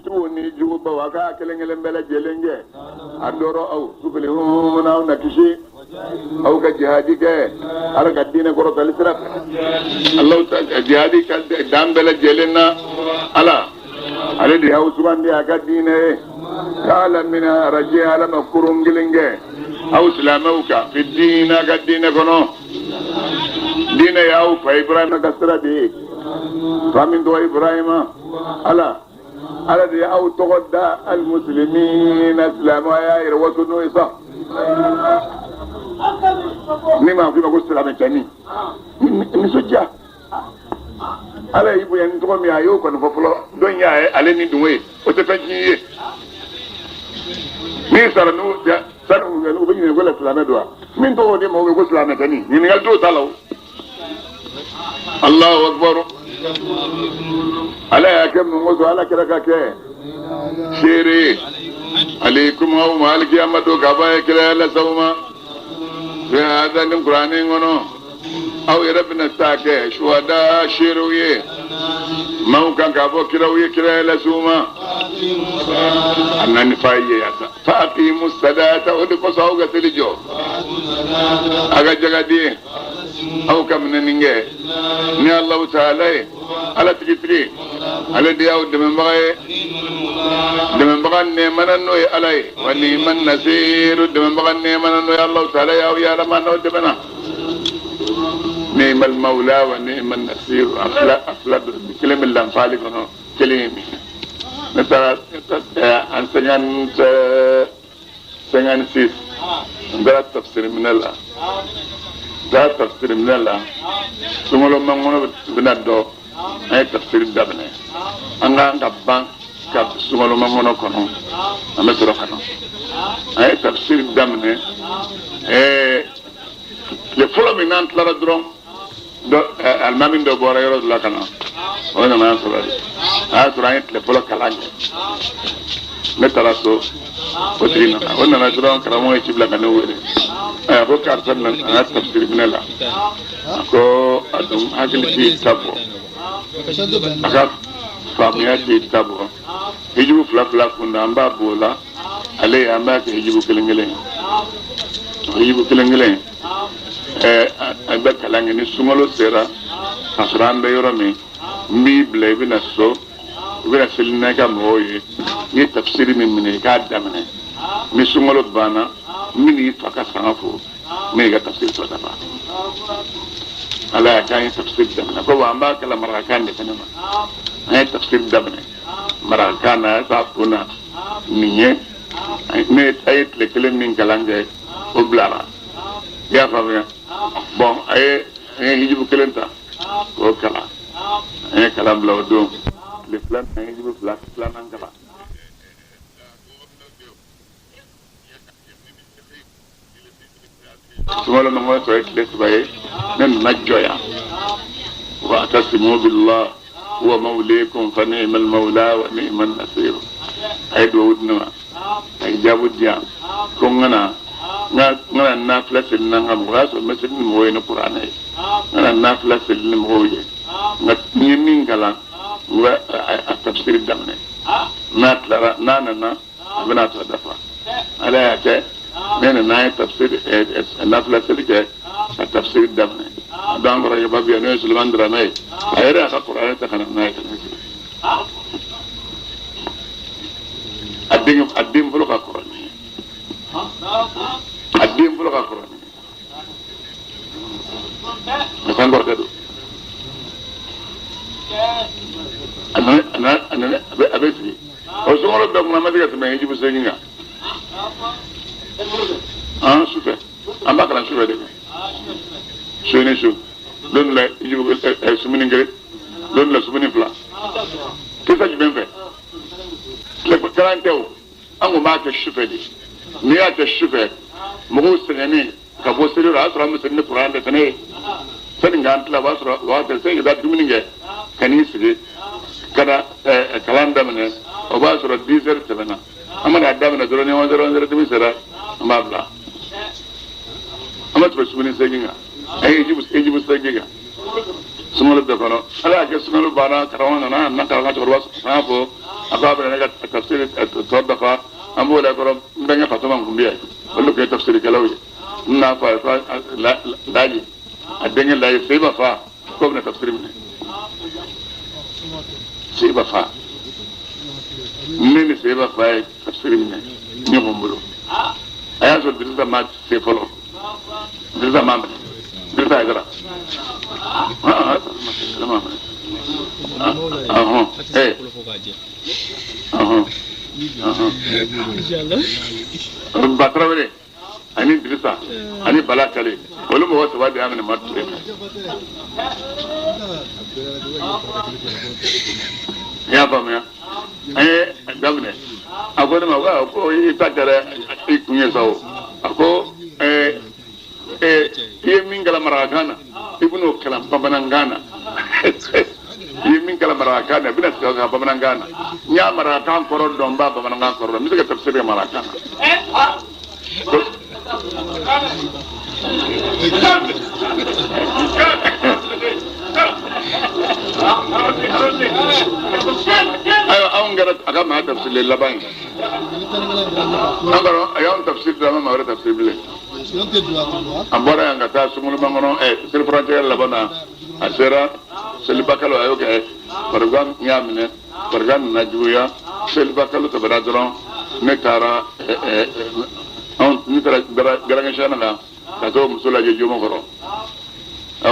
Jugu ni jugubaw a k'a kelen kelen bɛɛ lajɛlen kɛ a dɔrɔ aw tuflihuna aw na kisi aw ka jihadi kɛ ala ka diinɛ kɔrɔtali sira fɛ alahu taala jihadi ka dan bɛɛ lajɛlen na ala ale de y'aw sugandi a ka diinɛ ye k'ala mina arajɛ ala ma kurun kelen kɛ aw silamɛw kan fi diinɛ ka diinɛ kɔnɔ diinɛ y'aw fa ibrahima ka sira de ye fa min tɔgɔ ibrahima ala ala de y'aw tɔgɔ da alimusilimina silamɛ a y'a yɛrɛ waso n'o ye sa ni maa ko i ma ko silamɛ cɛnin nisɔndiya ala y'i bonya ni tɔgɔ min ye a y'o kɔni fɔ fɔlɔ dɔ in y'a ye ale ni dungo ye o tɛ fɛn tiɲɛ ye n'i sara n'u sani u bɛ ɲininka ko la silamɛ don wa min tɔgɔ di ma o bɛ ko silamɛ cɛnin ɲininkali t'o ta la o. Allahu akbar ala y'a kɛ mun kosɔn ala kira ka kɛ seere aleikum aw ma alikiyama don k'a b'a ye kira lase aw ma fi hada nin kuranɛ in kɔnɔ aw yɛrɛ bɛna taa kɛ suhada seerew ye maaw kan k'a fɔ kiraw ye kira lase u ma a nani fa ye yasa fa aqimu salata o de kosɔn aw ka seli jɔ a ka jaga di aw ka minɛni kɛ ni alahu taala ye ala tigitigi ale de y'aw dɛmɛbaga ye dɛmɛbaga nɛɛmana n'o ye ala ye wa ni'ma nasiru dɛmɛbaga nɛɛmana n'o ye alahu taala ye aw ye ala ma n'aw dɛmɛna ni'mal mawla wa ni'ma nasiru a fila a fila kelen bɛ lanfali kɔnɔ kelen ye min ne taara en 56 n taara tafsiri minɛ la n taara tafsiri minɛ la sunkalo makɔnɔ bɛna dɔ an ye tafsiri daminɛ an ka kan ka ban ka sunkalo makɔnɔ kɔnɔ an bɛ sɔrɔ ka na an ye tafsiri daminɛ ɛɛ tile fɔlɔ min n'an tilara dɔrɔn dɔ alimami dɔ bɔra yɔrɔ dɔ la ka na o nana an sɔrɔ yen a y'a sɔrɔ an ye tile fɔlɔ kalan kɛ ne taara so o tigi nana o nana dɔrɔn karamɔgɔ ye ci bila ka ne wele a ko karisa nana an ka tafsiri minɛ la a ko a dun hakili t'i ta bɔ a ka faamuya t'i ta bɔ hijibu fila fila kun an b'a b'o la ale ye an b'a kɛ hijibu kelen kelen ye hijibu kelen kelen ɛɛ an bɛ kalan kɛ ni sunkalo sera k'a sɔrɔ an bɛ yɔrɔ min n b'i bila i bɛna so i bɛna seli n'a ka mɔgɔw ye n'i ye tafsiri min minɛ i k'a daminɛ ni sunkalo banna n bɛ n'i fa ka sanga fo n bɛ i ka tafsiri tɔ dafa ala y'a k'an ye tafsiri daminɛ ko wa an b'a kalan marakakan de fana ma an ye tafsiri daminɛ marakakan na a b'a kun na nin ye ne a ye tile kelen min kalan kɛ o bilara i y'a faamuya bɔn a ye an ye hijibu kelen ta k'o kalan an ye kalan bila o don tile filanan an ye hijibu fila filanan kalan sunkalo makɔnɔ tɔ ye tile 3 ye ne nana jɔ yan wa'tasimu billah huwa mawlikum fa ni'mal mawla wa ni'man nasir a ye duwawu di ne ma a ye jaabu di yan ko n kana n kana nafila seli n'an ka mɔgɔ o y'a sɔrɔ n bɛ seli ni mɔgɔw ye ni kuranɛ ye n kana nafila seli ni mɔgɔw ye nka n ye min kalan n bɛ a tafsiri daminɛ n'a tilara n'a nana a bɛna a tɔ dafa ala y'a kɛ ne nana an ye tafsiri nafila seli kɛ ka tafsiri daminɛ a don an kɔrɔkɛ ba bɛ yan n'o ye Sulemani Daramɛ ye a yɛrɛ y'a ka kuranɛ ta ka na n'a ye ka na sigi a den a den fɔlɔ ka kɔrɔ ni ye a den fɔlɔ ka kɔrɔ ni ye a kan kɔrɔkɛ don a nana a nana a nana a bɛ a bɛ sigi o sunkalo bɛɛ kɔnɔ an ma se ka tɛmɛ hijibu 8 kan an sufɛ an b'a kalan sufɛ de kan su ni su don dɔ la hijibu sumuni kelen don dɔ la sumuni fila kisa jumɛn fɛ tile kalan tɛ o an kun b'a kɛ sufɛ de n'i y'a kɛ sufɛ mɔgɔw sɛgɛnnen ka bɔ seli la o y'a sɔrɔ an bɛ seli ni kuran de fana ye sani k'an tila o b'a sɔrɔ o b'a kɛ sani ka taa dumuni kɛ ka n'i sigi ka na kalan daminɛ o b'a sɔrɔ 10 heures tɛmɛna an mana a daminɛ dɔrɔn ni 11 heures 11 heures demi sera an b'a bila an bɛ tɛmɛ sumuni 8 kan an ye hijibu 8 kan sunkalo bɛɛ kɔnɔ ala y'a kɛ sunkalo banna karamɔgɔ nana a nana karamɔgɔ cɛkɔrɔba sanga fo a A ko a bɛna ne ka tafsiri tɔ dafa. An b'o la kɔrɔ, n bɛnkɛ Fatoma kun bɛ yan, olu tun ye tafsirikɛlaw ye. N n'a fɔ a ye ko Laji, a denkɛ Laji Seba fa, k'o bɛna tafsiri minɛ. Seba fa, ne ni Seba fa ye tafsiri minɛ ɲɔgɔn bolo. A y'a sɔrɔ Dirisa ma se fɔlɔ, Dirisa ma minɛ, Dirisa Hayidara ale ma minɛ. Ɔhɔn, ee, ɔhɔn, ɔhɔn, Ba Tarawele ani Dirisa ani Bala Kale, olu mɔgɔ saba de y'a minɛ Madu Ture fɛ. I y'a faamuya? An ye a daminɛ. A ko ne ma ko i ta kɛra i kun ye sa o. A ko ɛɛ i ye min kalan marakakan na, i bɛn'o kalan bamanankan na. I ye min kalan marakakan na, i bɛna segin a kan bamanankan na. N y'a marakakan kɔrɔ dɔn, n b'a bamanankan kɔrɔ dɔn, n bɛ se ka tafsiri kɛ marakakan na. Ayiwa, anw kɛra a ka maa tafsirilen laban ye. An kɔrɔ a y'anw tafsiri dɔrɔn, an ma maa wɛrɛ tafsiri bilen. An bɔra yan ka taa sunkalomakɔnɔ kɔnɔ, seli furancɛ laban na, a sera selibakalo, a y'o kɛ farigan y'a minɛ, farigan nana juguya. Selibakalo tɛmɛna dɔrɔn, ne taara anw ne taara garankɛsiyana na ka t'o muso lajɛ jomo kɔrɔ. Ɔ,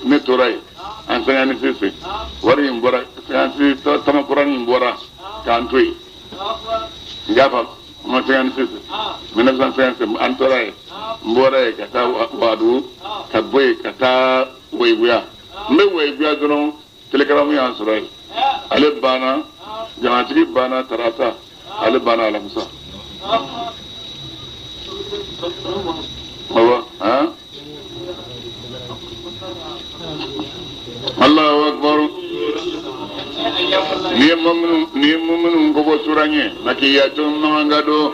ne tora yen en 56, wari in bɔra 56, tama kura in bɔra k'an to yen. N y'a faamu, ma 56, 1956, an tora yen. N bɔra yen ka taa Wagadugu, ka bɔ yen ka taa Woyiguya. N bɛ Woyiguya dɔrɔn, télégramme y'an sɔrɔ yen. Ale banna, jamatigi banna tarata, ale banna alamisa. Awɔ, han, Allahu akbar. Ni ye mɔminu, ni ye mɔminu kofɔ sura ye, makiyatun, makan don.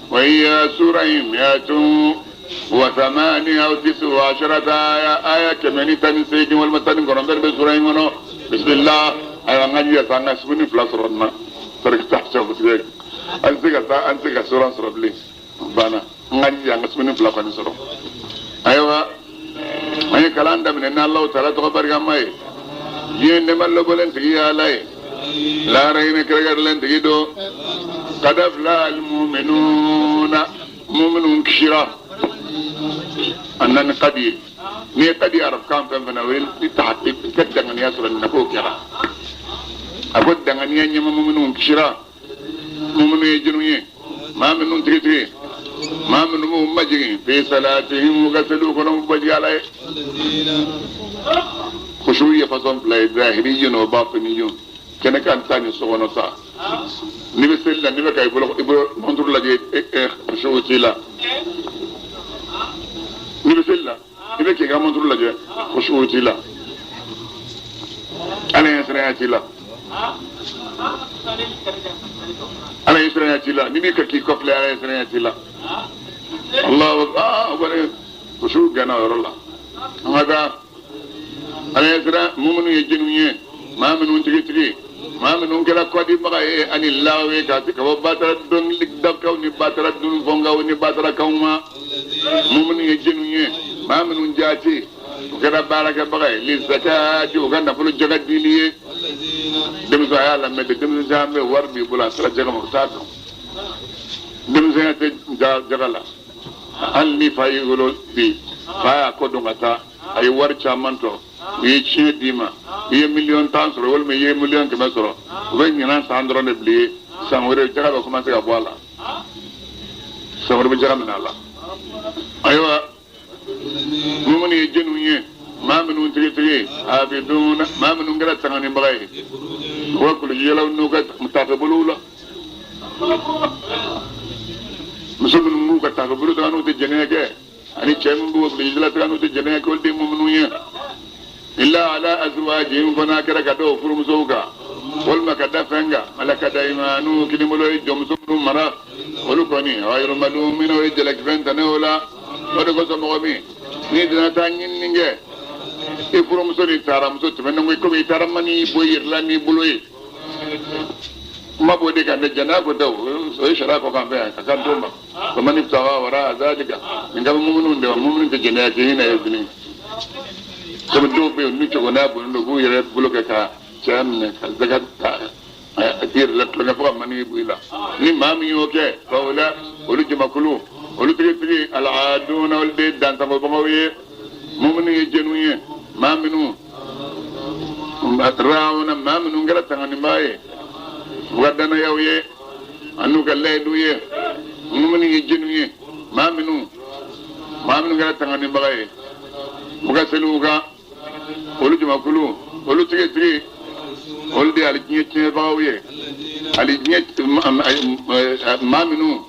Wa hiya, sura in, mi'atun wa thamani aw tisu asharata aya, aya 118 walima 19 bɛ sura in kɔnɔ. Bisimilah. Ayiwa, an ka jija sa, an ka sumuni fila sɔrɔ nin na. Saraka taa sɛ kosɛbɛ, an tɛ se ka taa, an tɛ se ka sura sɔrɔ bilen, banna. An ka jija an ka sumuni fila kɔni sɔrɔ. Ayiwa, an ye kalan daminɛ n'Alahu taala tɔgɔ barikama ye, diɲɛ nɛɛma lɔbɔlen tigi ye Ala ye, lahara hinɛ kɛrɛnkɛrɛnlen tigi don. Kad aflaha almuminuna, muminu kisira. A nana kadi ye, n'i ye kadi arabukan fɛn fɛn na, o ye i ta i ka danganiya sɔrɔ nin na k'o kɛra. A ko danganiya ɲɛma, muminu kisira. Muminu ye jɔnniw ye? Maa minnu tigitigi, maa minnu b'u majigin fi salatihim, u ka seliw kɔnɔ, u majigin Ala ye. Khushu ye façon fila ye, zahiriyun wa batiniyun, kɛnɛ kan ta ni sokɔnɔ ta. N'i bɛ seli la, n'i bɛ ka i bolo montre lajɛ, khushu t'i la. N'i bɛ seli la, i bɛ k'i ka montre lajɛ, khushu t'i la, Ala ɲɛ siranya t'i la, Ala ɲɛ siranya t'i la. N'i bɛ ka k'i kɔfilɛ, Ala ɲɛ siranya t'i la. Allahu akbar. Aa, o kɔni khushu gɛnna o yɔrɔ la. An ka taa. Ala ɲɛ siran muminu ye jɔnniw ye? Maa minnu tigitigi, maa minnu kɛra kɔdibaga ye ani lawe, ka ka bɔ batara dɔnkilidakaw ni batara dunfɔnkaw ni batarakaw ma. Muminu ye jɔnniw ye? Maa minnu jaati u kɛra baarakɛbaga ye li zakati, u ka nafolo jaga dili ye. Denmisɛn, a y'a lamɛn de. Denmisɛn caman bɛ, wari b'i bolo, a sera jaga ma, u t'a dɔn. Denmisɛnya tɛ jaga la. Hali ni fa y'i wolo bi, fa y'a kɔ don ka taa, a ye wari caman tɔ, u ye tiɲɛ d'i ma, i ye 10 miliyɔn sɔrɔ walima i ye 100 miliyɔn sɔrɔ, u bɛ ɲinan san dɔrɔn de bila i ye. San wɛrɛ jaga bɛ commencer ka bɔ a la, san wɛrɛ bɛ jaga minɛ a la. Ayiwa, muminu ye jɔnniw ye? Maa minnu tigitigi hafiduna, maa minnu kɛra tanganibaga ye u ka kulusijalaw n'u ka taafebolow la. Muso minnu b'u ka taafebolo taga n'u tɛ jɛnɛya kɛ, ani cɛ min b'u ka kulusijala taga n'u tɛ jɛnɛya kɛ, olu de ye muminu ye. Illa ala azwajihim, fo n'a kɛra ka da o furumusow kan walima ka da fɛn kan malakat aymanu, kinibolo ye jɔnmuso minnu mara, olu kɔni ghayru malumina, o ye jalakifɛn tane o la. O de kosɔn, mɔgɔ min n'i donna taa ɲinini kɛ, i furumuso ni taara muso tɛmɛnen ko komi i taara mani bɔ i yɛrɛ la n'i bolo ye. Kuma b'o de kan dɛ, jɛnɛya ko tɛ, o ye sariya kɔ kan fɛn ye, a kan t'o ma. Faman ibtaga wara zalika, nin ka bɛ muminu de ma, muminu tɛ jɛnɛya kɛ, hinɛ ye fini. Komi dɔw bɛ yen, n'u cɛgɔnaya bonnen don, k'u yɛrɛ bolo kɛ ka cɛya minɛ ka zaga ta a t'i yɛrɛ la tulonkɛ fo ka mani bɔ i la. Ni maa min y'o kɛ, fa o la, olu jamakulu, olu tigitigi, al-aaduna, olu de ye dansagobagaw ye. Muminu ye jɛniw ye, maa minnu raawuna, maa minnu kɛra tanganibaa ye u ka dannayaw ye an'u ka layidu ye. Muminu ye jɛniw ye, maa minnu kɛra tanganibaga ye u ka seliw kan, olu jamakulu, olu tigitigi, olu de ye alijinɛ tiɲɛbagaw ye. Alijinɛ maa minnu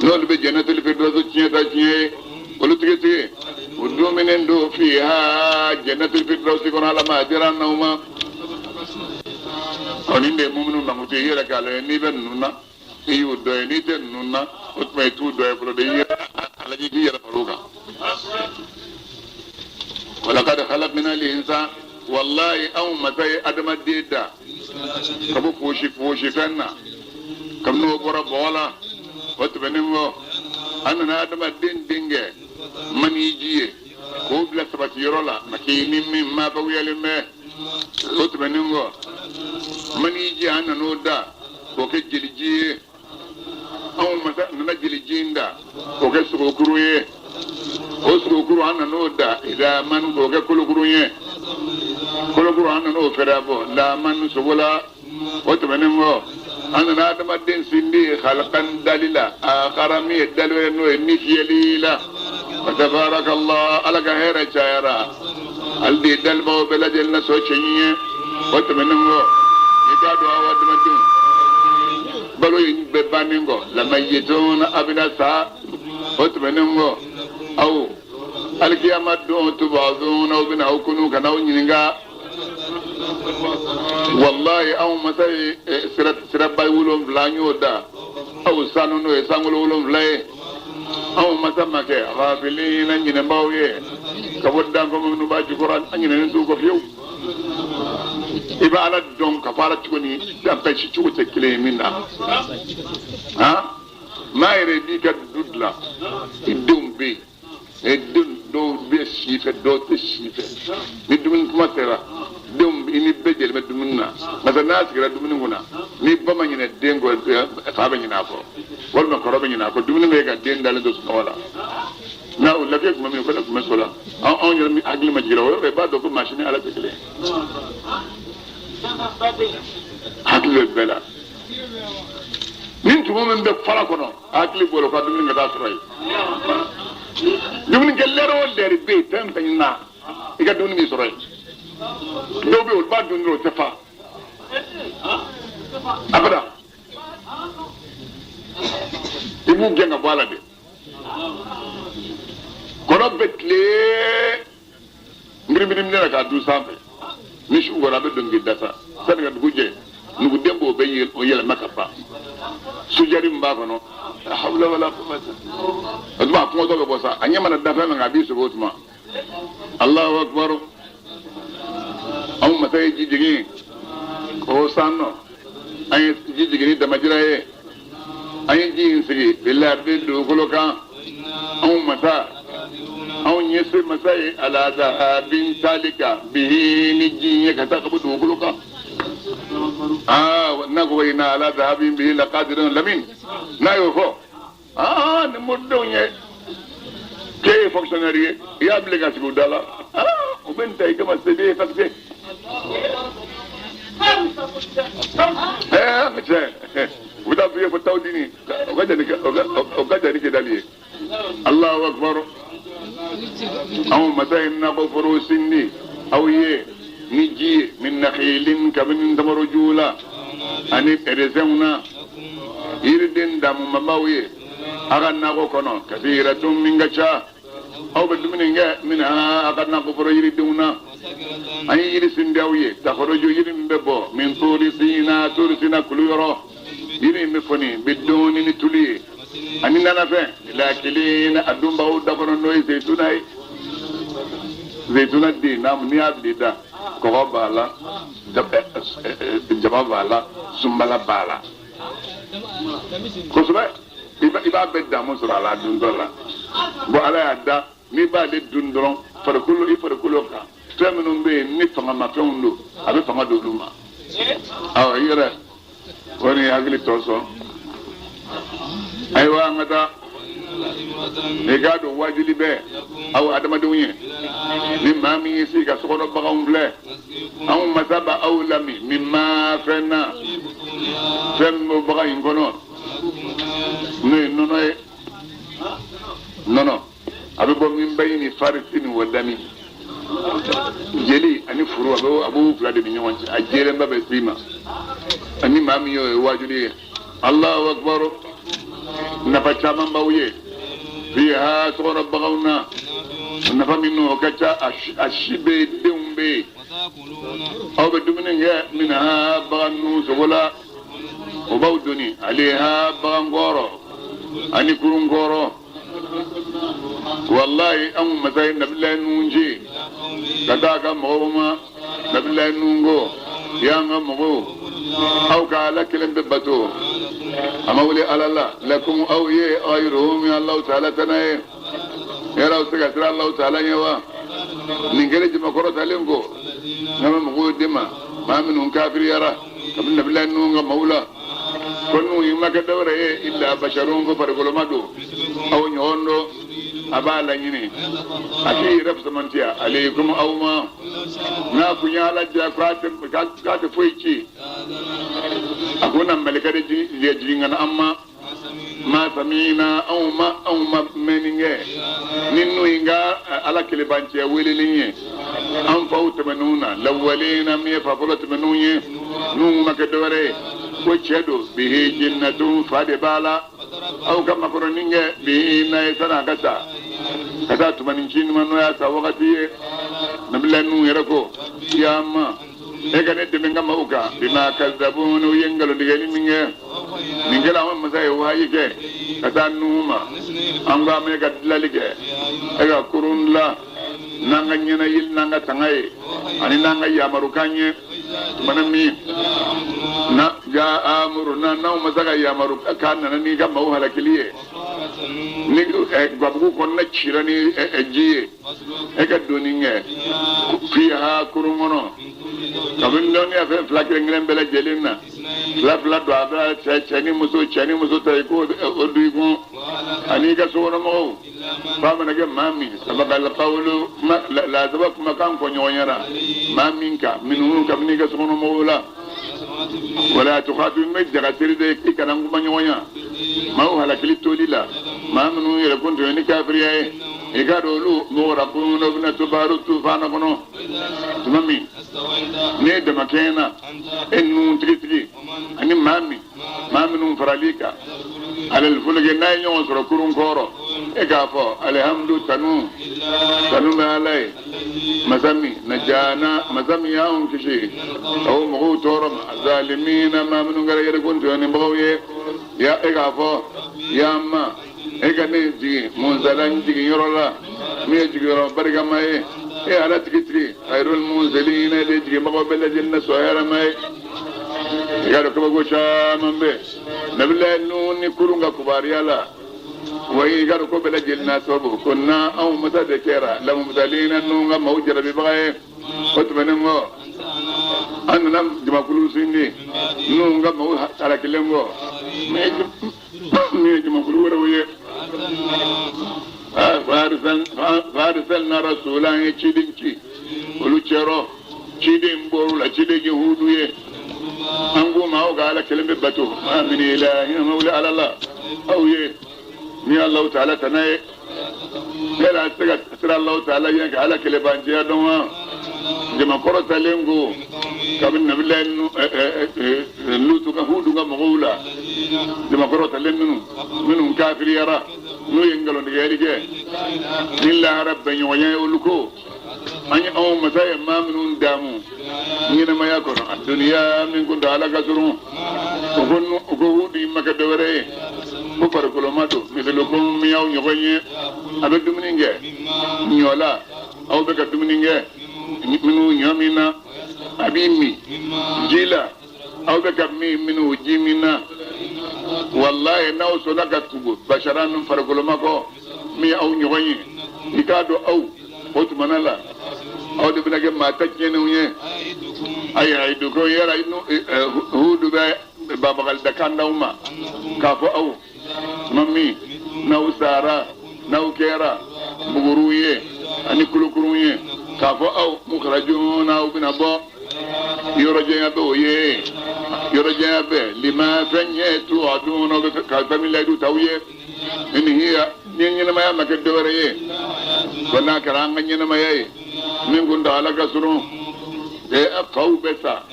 n'olu bɛ jɛnɛtuli firdawsi tiɲɛ ta tiɲɛ ye, olu tigitigi, u duminen don fiha jɛnɛtuli firdawsi kɔnɔ. Ala ma a dira n'aw ma. Ɔ, nin de ye muminu mankutu ye. I yɛrɛ k'a lajɛ, n'i bɛ ninnu na, i y'u dɔ ye. N'i tɛ ninnu na, o tuma i t'u dɔ ye fɔlɔ de. I yɛrɛ a lajɛ k'i yɛrɛ far'u kan. Walakad khalaqna l'insan, wallahi anw masa ye adamaden da ka bɔ fosi fosi fɛn na, kabini o bɔra bɔgɔ la. O tɛmɛnen kɔ, an nana adamaden denkɛ maniji ye k'o bila sabati yɔrɔ la, makini min maa bawuyalen bɛ. O tɛmɛnen kɔ, maniji, an nan'o da k'o kɛ jeliji ye. Anw masa nana jeliji in da k'o kɛ sogokuru ye. O sogokuru, an nan'o da idaman k'o kɛ kolokuru ye. Kolokuru, an nan'o fɛrɛ bɔ laman sogo la. O tɛmɛnen kɔ, an nana adamaden sindi halakan dali la, akara min ye dali wɛrɛ, n'o ye ni fiyɛli la. Wa tabarakallah, Ala ka hɛrɛ cayara, ale de ye dalibaaw bɛɛ lajɛlen na sɔn cɛɲi ye. O tɛmɛnen kɔ, i k'a dɔn, aw adamadenw, balo in bɛɛ bannen kɔ, lamayitun, a bɛna sa. O tɛmɛnen kɔ, aw alikiyama don, tubazun, aw bɛna aw kunu ka n'aw ɲininka. Wallahi anw masa ye siraba 7, an y'o da aw sanu, n'o ye sankolo 7 ye. Anw masa ma kɛ ghafilina, ɲinɛbaw ye ka bɔ danfɛn minnu b'a jukɔrɔ, an ɲinɛnen t'u kɔ fiyewu. I bɛ Ala dɔn ka fɔ Ala cogo ni danfɛn si cogo tɛ kelen ye min na. Han, maa yɛrɛ b'i ka du dilan, i denw bɛ yen, e den dɔw bɛ si fɛ, dɔw tɛ si fɛ. Ni dumuni kuma sera, denw i ni bɛɛ jɛlen bɛ dumuni na. Masa n'a sigira dumuni kunna, ni ba ma ɲinɛ den kɔ, fa bɛ ɲinɛ a kɔ, walima kɔrɔ bɛ ɲinɛ a kɔ. Dumuni bɛ kɛ ka den dalen to sunɔgɔ la, n'a o lafiya tuma min, o fana tun bɛ so la. Anw yɛrɛ hakili ma jigin o yɔrɔ la. I b'a dɔn ko maa si ni Ala tɛ kelen ye. Hakili bɛ bɛɛ la. Ni tumu min bɛ fara kɔnɔ, hakili b'o la ka dumuni ka taa sɔrɔ yen. Dumuni kɛ lɛri o lɛri bɛ yen, fɛn fɛn na i ka dumuni b'i sɔrɔ yen. Dɔw bɛ yen, olu b'a dun dɔrɔn, o tɛ fa abada. I b'u gɛn ka bɔ a la de. Kɔnɔ bɛ tile ngirimiri minɛ k'a dun sanfɛ. Ni su kɔrɔ, a bɛ don k'i dasa sani ka dugu jɛ. Nuguden b'o bɛ o yɛlɛma ka ban sujari min b'a kɔnɔ. La hawla wala quwwata. O tuma a kɔngɔtɔ bɛ bɔ sa, a ɲɛ mana da fɛn min kan, a b'i sogo o tuma. Allahu akbar, anw masa ye ji jigin o san nɔ. An ye ji jigin ni damajira ye, an ye ji in sigi bilardi, dugukolo kan. Anw masa, anw ye se masa ye ala zahabin talika bihi, ni ji ye ka taa ka bɔ dugukolo kan. Aa, n'a ko wa inna ala zahabin bihi laqadirun, lamin n'a y'o fɔ, aa, ni moridenw ye k'e ye fonctionnaire ye, i y'a bilen ka sigi u da la, aa, o bɛ nin ta i kama CV effacé. Ɛɛ, tiɲɛ, u bɛ taa f'i ye ko Tawudini, o ka jan ni Kidali ye. Allahu akbar, anw masa ye nakɔ foro sindi aw ye ni ji ye, min nakhilin, kabini tamaro la ani ɛrɛsɛnw na, yiriden damumabaw ye a ka nakɔ kɔnɔ, kasiratun, min ka ca. Aw bɛ dumuni kɛ min a ka nakɔ foro yiridenw na. An ye yiri sindi aw ye, takhruju, yiri min bɛ bɔ, min turi sina, turi sina kulu yɔrɔ. Yiri in bɛ fɔni bɛ dumuni ni tulu ye ani nanafɛn lilakilina, a dunbaw da kɔnɔ, n'o ye zeyituna ye. Zeyituna den n'a n'i y'a bila i da. Kɔgɔ b'a la, jaba b'a la, sunbala b'a la kosɛbɛ. I b'a bɛɛ damu sɔrɔ a la a duntɔ la. Bon, Ala y'a da, n'i b'ale dun dɔrɔn, farikolo, i farikolo kan fɛn minnu bɛ yen ni fangamafɛnw don, a bɛ fanga don olu ma. Awɔ, i yɛrɛ o ni hakili tɔ sɔn. Ayiwa, an ka taa. I k'a dɔn, wajuli bɛ aw adamadenw ye. Ni maa min y'i sigi ka sokɔnɔ baganw filɛ, anw masa b'a aw lamin min ma fɛn na, fɛn min b'o bagan in kɔnɔ, n'o ye nɔnɔ ye. Nɔnɔ a bɛ bɔ min bayini farisin wa dami, jeli ani furu, a b'o fila de ni ɲɔgɔn cɛ. A jɛlenba bɛ s'i ma. Ani maa min y'o ye, wajuli ye. Allahu akbar, nafa caman b'aw ye fiha, sokɔnɔ baganw na. Nafa minnu o ka ca, a si bɛ yen, denw bɛ yen. Aw bɛ dumuni kɛ minha, bagan ninnu sogo la. O b'aw doni aleha, bagan kɔrɔ ani kurun kɔrɔ. Wallahi, anw masa ye Nabilayi Nuhun ci ka taa a ka mɔgɔw ma. Nabilayi Nuhun ko: y'an ka mɔgɔw, aw ka Ala kelen bɛ bato. A ma wuli Ala la lakum, aw ye ghayruhu, min Alahu taala tana ye. Yala aw se ka siran Alahu taala ɲɛ wa? Nin kɛlen, jama kɔrɔtalen ko n'a bɛ mɔgɔw di ma, maa minnu kafiriyara kabini Nabilayi Nuhun ka maaw la, ko Nuhun ma kɛ dɔwɛrɛ ye illa basharun, ko farikoloma don aw ɲɔgɔn dɔ. A b'a laɲini a k'i yɛrɛ fisamantiya alaykum, aw ma. N'a kun ye Ala diya k'a tɛ foyi ci, a ko na malika de jigin ka na an ma. Ma samina, anw ma mɛnni kɛ ni Nuhun ka Ala kelebanciya weleli ye an faw tɛmɛnenw na, lawalina, min ye fa fɔlɔ tɛmɛnenw ye. N'u ma kɛ dɔwɛrɛ ye ko cɛ don, bihi jinnatun, fa de b'a la. Aw ka makɔrɔni kɛ bihi n'a ye san'a ka sa ka taa tumani ci ma, n'o y'a sa wagati ye. Nabila Nuhun yɛrɛ ko: ya ma, e ka ne dɛmɛ n ka maaw kan, bima kazabun, u ye nkalontigɛli min kɛ. Nin kɛra, an masa ye wahayi kɛ ka taa Nuhu ma. An ko an bɛ ka dilali kɛ, e ka kurun dilan n'an ka ɲɛnayili, n'an ka tanga ye ani n'an ka yamarukan ye. Tumana min na ja amuru na, n'anw masa ka yamaru k'a nana n'i ka maaw halakili ye, ni gabugu kɔnɔna cira ni ji ye, e ka donni kɛ fiha, kurun kɔnɔ, kabini dɔnniya fɛn fila kelen kelen bɛɛ lajɛlen na, fila fila don a bɛ cɛ, cɛ ni muso, cɛ ni muso ta, i k'o o don i kun ani i ka sokɔnɔmɔgɔw. F'a mana kɛ maa min sabaqal qawlu, kuma lasaba kumakan fɔ ɲɔgɔn ɲɛna maa min kan, minnu kabini i ka sokɔnɔmɔgɔw la. Wala tukhatibni, n bɛ jagasiri de, i kana n kuma ɲɔgɔnya maaw halakili toli la, maa minnu yɛrɛ kun tun ye ni kafiriya ye. I ka dɔn, olu mugrakun, o bɛna to baaru tufana kɔnɔ. Tuma min ne ye damakɛɲɛ na, e nun tigitigi ani maa min, maa minnu faral'i kan alal fulki, n'a ye ɲɔgɔn sɔrɔ kurun kɔrɔ, e k'a fɔ: alihamudu, tanu, tanu bɛ Ala ye, masa min najana, masa min y'anw kisi aw mɔgɔw tɔɔrɔ ma, zalimina, maa minnu kɛra yɛrɛkun tɔɲɔnibagaw ye. Ya, e k'a fɔ: ya ma, e ka ne jigin munzalan, jigin yɔrɔ la min ye jigiyɔrɔ barikama ye. E Ala tigitigi, khayrul munzilina, de jiginbagaw bɛɛ lajɛlen na sɔn hɛrɛma ye. I ka dɔn, kabako caman bɛ Nabilayi Nuhu ni kurun ka kubariya la. Wa i ka dɔn ko bɛɛ lajɛlen na sababu ko na anw masa de kɛra lamumutalina, Nuhu ka maaw jarabibaga ye. O tɛmɛnen kɔ, an nana jamakulu sindi Nuhu ka maaw halakilen kɔ, min ye jamakulu wɛrɛw ye. Fa arsalna rasula, an ye ciden ci olu cɛrɔ. Ciden bɔr'u la, ciden ye Hudu ye. An k'u ma: aw ka Ala kelen bɛ bato. Ma min ilahin, ma wuli Ala la aw ye ni Alahu taala tana ye. Yala a tɛ se ka siran Alahu taala ɲɛ ka Ala kelebanciya dɔn wa? Jama kɔrɔtalen ko kabini Nabilayi Lutu ka, Hudu ka mɔgɔw la, jama kɔrɔtalen minnu kafiriyara, n'u ye nkalontigɛli kɛ ni lahara bɛnɲɔgɔnya ye, olu ko: an ye anw masa ye maa minnu daamu ɲɛnamaya kɔnɔ a duniya min kun ala ka surun. O ko Hudu ma kɛ dɔwɛrɛ ye ko farikoloma don, misilukum, min y'aw ɲɔgɔn ye. A bɛ dumuni kɛ ɲɔ la, aw bɛ ka dumuni kɛ. minnu ɲɔ min na a b'i min ji la aw bɛ ka min minnu ji min na walayi n'aw sɔnna ka tugu basara ninnu farikoloma kɔ min ye aw ɲɔgɔn ye i k'a dɔn aw o tumana la aw de bɛna kɛ maa ta tiɲɛnenw ye ayi ayi dugu yɛrɛ hudu bɛ babagali da kan d'aw ma k'a fɔ aw tuma min n'aw sara n'aw kɛra buguriw ye ani kulukurun ye k'a fɔ aw mukhrajuna aw bɛna bɔ yɔrɔ janya bɛ o ye yɔrɔ janya bɛ lima fɛn ye tuaduna bɛ ka fɛn min layidu t'aw ye in hiya ni ɲɛnamaya ma kɛ dɔwɛrɛ ye ko n'a kɛra an ka ɲɛnamaya ye min kuntaala ka surun faw bɛ sa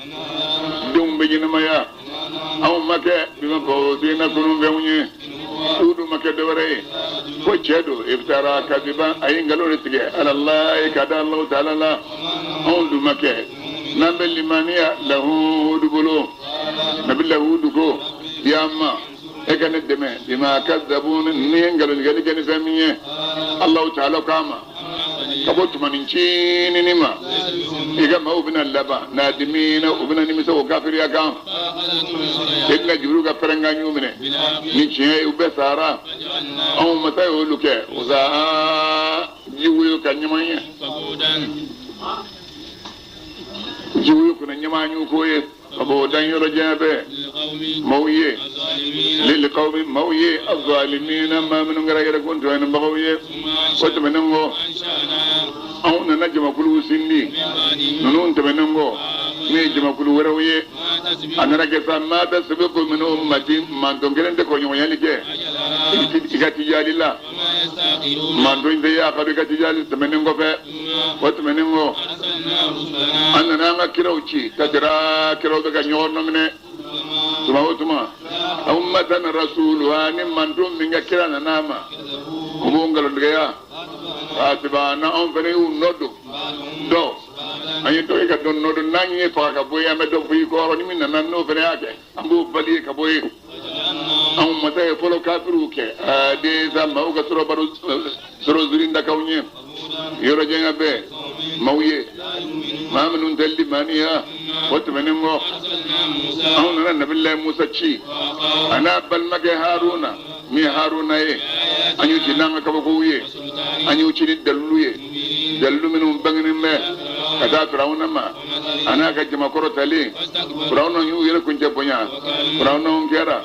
denw bɛ ɲɛnamaya anw ma kɛ bimabusina kununfɛnw ye hudu ma kɛ dɔwɛrɛ ye ko cɛ don iftara kadiban a ye nkalon de tigɛ alalayi ka da alahu taala la anw dun ma kɛ n'an bɛ limaniya lahu hudu bolo nabila hudu ko ya ma e ka ne dɛmɛ bima kazabuni ni ye nkalontigɛli kɛ ni fɛn min ye alahu taala k'a ma ka bɔ tumanin ncinin ma i ka maaw bɛna laban nadimina u bɛna nimisa o kafiriya kan seyidina jibirilu ka pɛrɛnkan y'u minɛ ni tiɲɛ ye u bɛɛ sara anw masa y'olu kɛ o jiwoyo ka ɲama ye jiwoyo kunna ɲama y'u ko ye ka bɔ dan yɔrɔ jan bɛɛ maaw ye lilqawmi maaw ye azalimina maa minnu kɛra yɛrɛ kun tɔɲɔnibagaw ye o tɛmɛnen kɔ anw nana jamakuluw sindi ninnu tɛmɛnen kɔ min ye jamakulu wɛrɛw ye a nana kɛ sa ma tasbiqu min ummatin mantɔn kelen tɛ kɔɲɔgɔnyali kɛ i ka tijali la mantɔn tɛ y'a ka i ka tijali tɛmɛnen kɔfɛ o tɛmɛnen kɔ an nana an ka kiraw ci tatara kiraw bɛ ka ɲɔgɔn nɔminɛ tuma o tuma ummatan rasuluha ni mantɔn min ka kira nana a ma o b'o nkalontigiya atba'na anw fana y'u nɔ don dɔ an ye dɔ ye ka dɔ nɔ don n'an ye faga ka bɔ yen an bɛ dɔ fɔ i kɔrɔ ni min nana n'o fana y'a kɛ an b'o bali ye ka bɔ yen anw masa ye fɔlɔ kafiriw kɛ desa maaw ka sɔrɔ baro sɔrɔ zirindakaw ye yɔrɔ janya bɛɛ maaw ye maa minnu tɛ limaniya o tɛmɛnen kɔ anw nana nabilayi musa ci a n'a balimakɛ haruna min ye haruna ye an y'u ci n'an ka kabakow ye an y'u ci ni dalilu ye dalilu minnu bangenen bɛ ka taa firawuna ma a n'a ka jamakɔrɔ talen firawuna y'u yɛrɛ kuncɛ bonya firawuna kɛra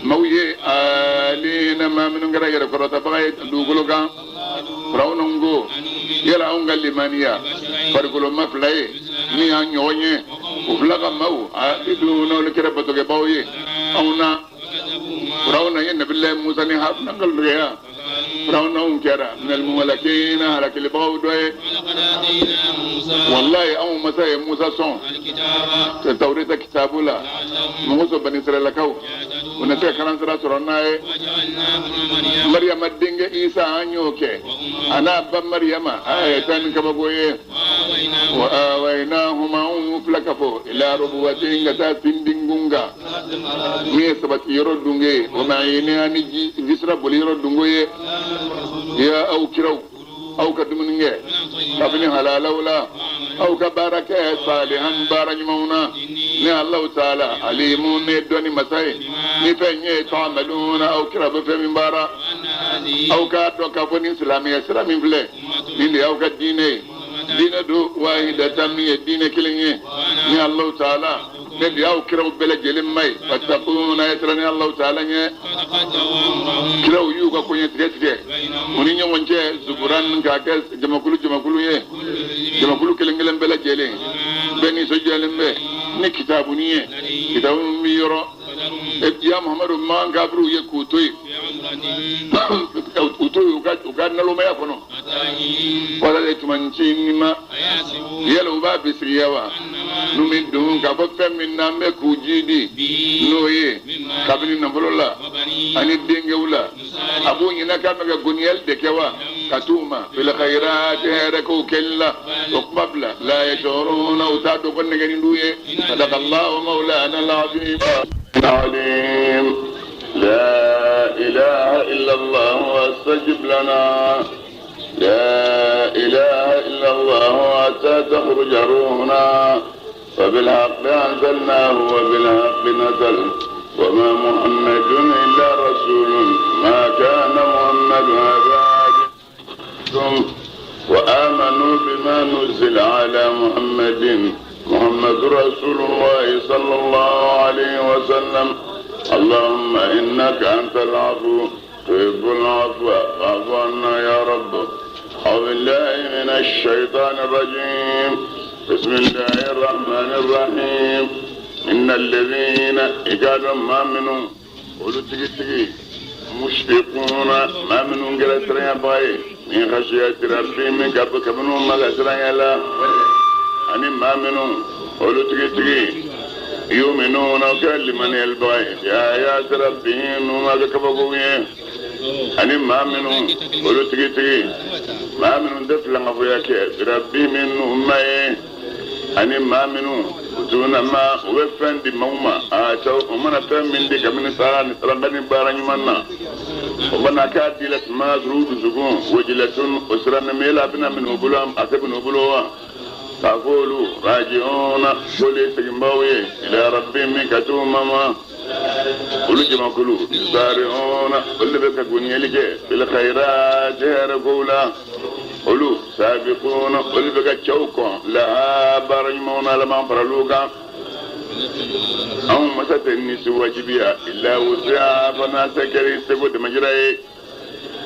maaw ye alina maa minnu kɛra yɛrɛkɔrɔtabaga ye dugukolo kan firawuna ko yala anw ka limaniya farikoloma fila ye min y'an ɲɔgɔn ye o fila ka maaw a dun n'olu kɛra batokɛbaw ye anw na firawuna ye nabilayi musa ni haruna nkalontigiya firawuna kɛra minal muhalakina halakilibagaw dɔ ye walayi anw masa ye musa sɔn tawureta kitabu la mɔgɔ sɔn bani israɛlakaw u na se ka kalansira sɔrɔ n'a ye mariyama denkɛ isa an y'o kɛ a n'a ba mariyama a ye taa ni kabako ye wa awaynahuma anw y'u fila kafo ila rubuwatin ka taa sindingun kan min ye sabati yɔrɔ dunge ye o ma'ini ani jisira boli yɔrɔ dungo ye ya aw kiraw aw ka dumuni kɛ kabini halalaw la aw ka baara kɛ salihan baara ɲumanw na ni alahu taala alimu ne dɔnni masa ye ni fɛn ye ta'maluna aw kira bɛ fɛn min baara aw k'a dɔn k'a fɔ ni silamɛya sira min filɛ nin de y'aw ka diinɛ ye diinɛ don wahidatan min ye diinɛ kelen ye ni alahu taala ne de y'aw kiraw bɛɛ lajɛlen ma ye fatakuna ye siran ni alahu taala ɲɛ kiraw y'u ka koɲɛ tigɛ tigɛ u ni ɲɔgɔn cɛ zuburan k'a kɛ jamakulu jamakulu ye jamakulu kelen kelen bɛɛ lajɛlen bɛɛ nisɔndiyalen bɛ ni kitabuni ye kitabu min bɛ yɔrɔ ya muhamadu man kafiriw ye k'u to yen u to yen u ka nalomaya kɔnɔ wala de tuma ncinin ma yala u b'a bisigiya wa n'u bɛ don k'a fɔ fɛn min n'an bɛ k'u ji di n'o ye kabini nafolo la ani denkɛw la a b'u ɲinɛ k'a bɛ ka goniyali de kɛ wa ka t'u ma fil khayrati hɛrɛ kow kɛli la o kuma bila la yashuruna u t'a dɔn ko nɛgɛni d'u ye sadakallahu mawlana al-azim alim la ilaha illallah wastajib lana لا إله إلا الله تخرج روحنا وبالحق أنزلناه وبالحق نزل وما محمد إلا رسول ما كان محمد أبا وآمنوا بما نزل على محمد محمد رسول الله صلى الله عليه وسلم اللهم إنك أنت العفو تحب العفو فاعف عنا يا رب أعوذ بالله من الشيطان الرجيم بسم الله الرحمن الرحيم إن الذين إجادوا ما منهم olu tigitigi mushfiquna maa minnu kɛra siranyabaga ye min khashiyati rabbihim min ka bɔ kabini u ma ka siranya la ani maa minnu olu tigitigi yuminuna u kɛra limaniyalibaga ye bi ayati rabbihim n'u ma kɛ kabakow ye ani maa minnu olu tigitigi maa minnu tɛ filankafoya kɛ bi rabbihim n'u ma ye ani maa minnu yutuna ma u bɛ fɛn di maaw ma ataw u mana fɛn min di kabini sara ni saraka ni baara ɲuman na o mana k'a di la tuma sɔrɔ u dusukun wajilatun o sirannen bɛ yala a bɛna minɛ u bolo a tɛ minɛ u bolo wa k'a fɔ olu rajiuna k'olu ye seginbaaw ye ila rabbihim ka t'u ma ma olu jamakulu yusari'una olu de bɛ ka goniyali kɛ fil khairati hɛrɛ kow la olu sabiquna olu bɛ ka cɛw kɔn laha baara ɲumanw na ala m'an faral'u kan anw masa tɛ ni si wajibiya illa wusiha fo n'a se kɛra i seko damajira ye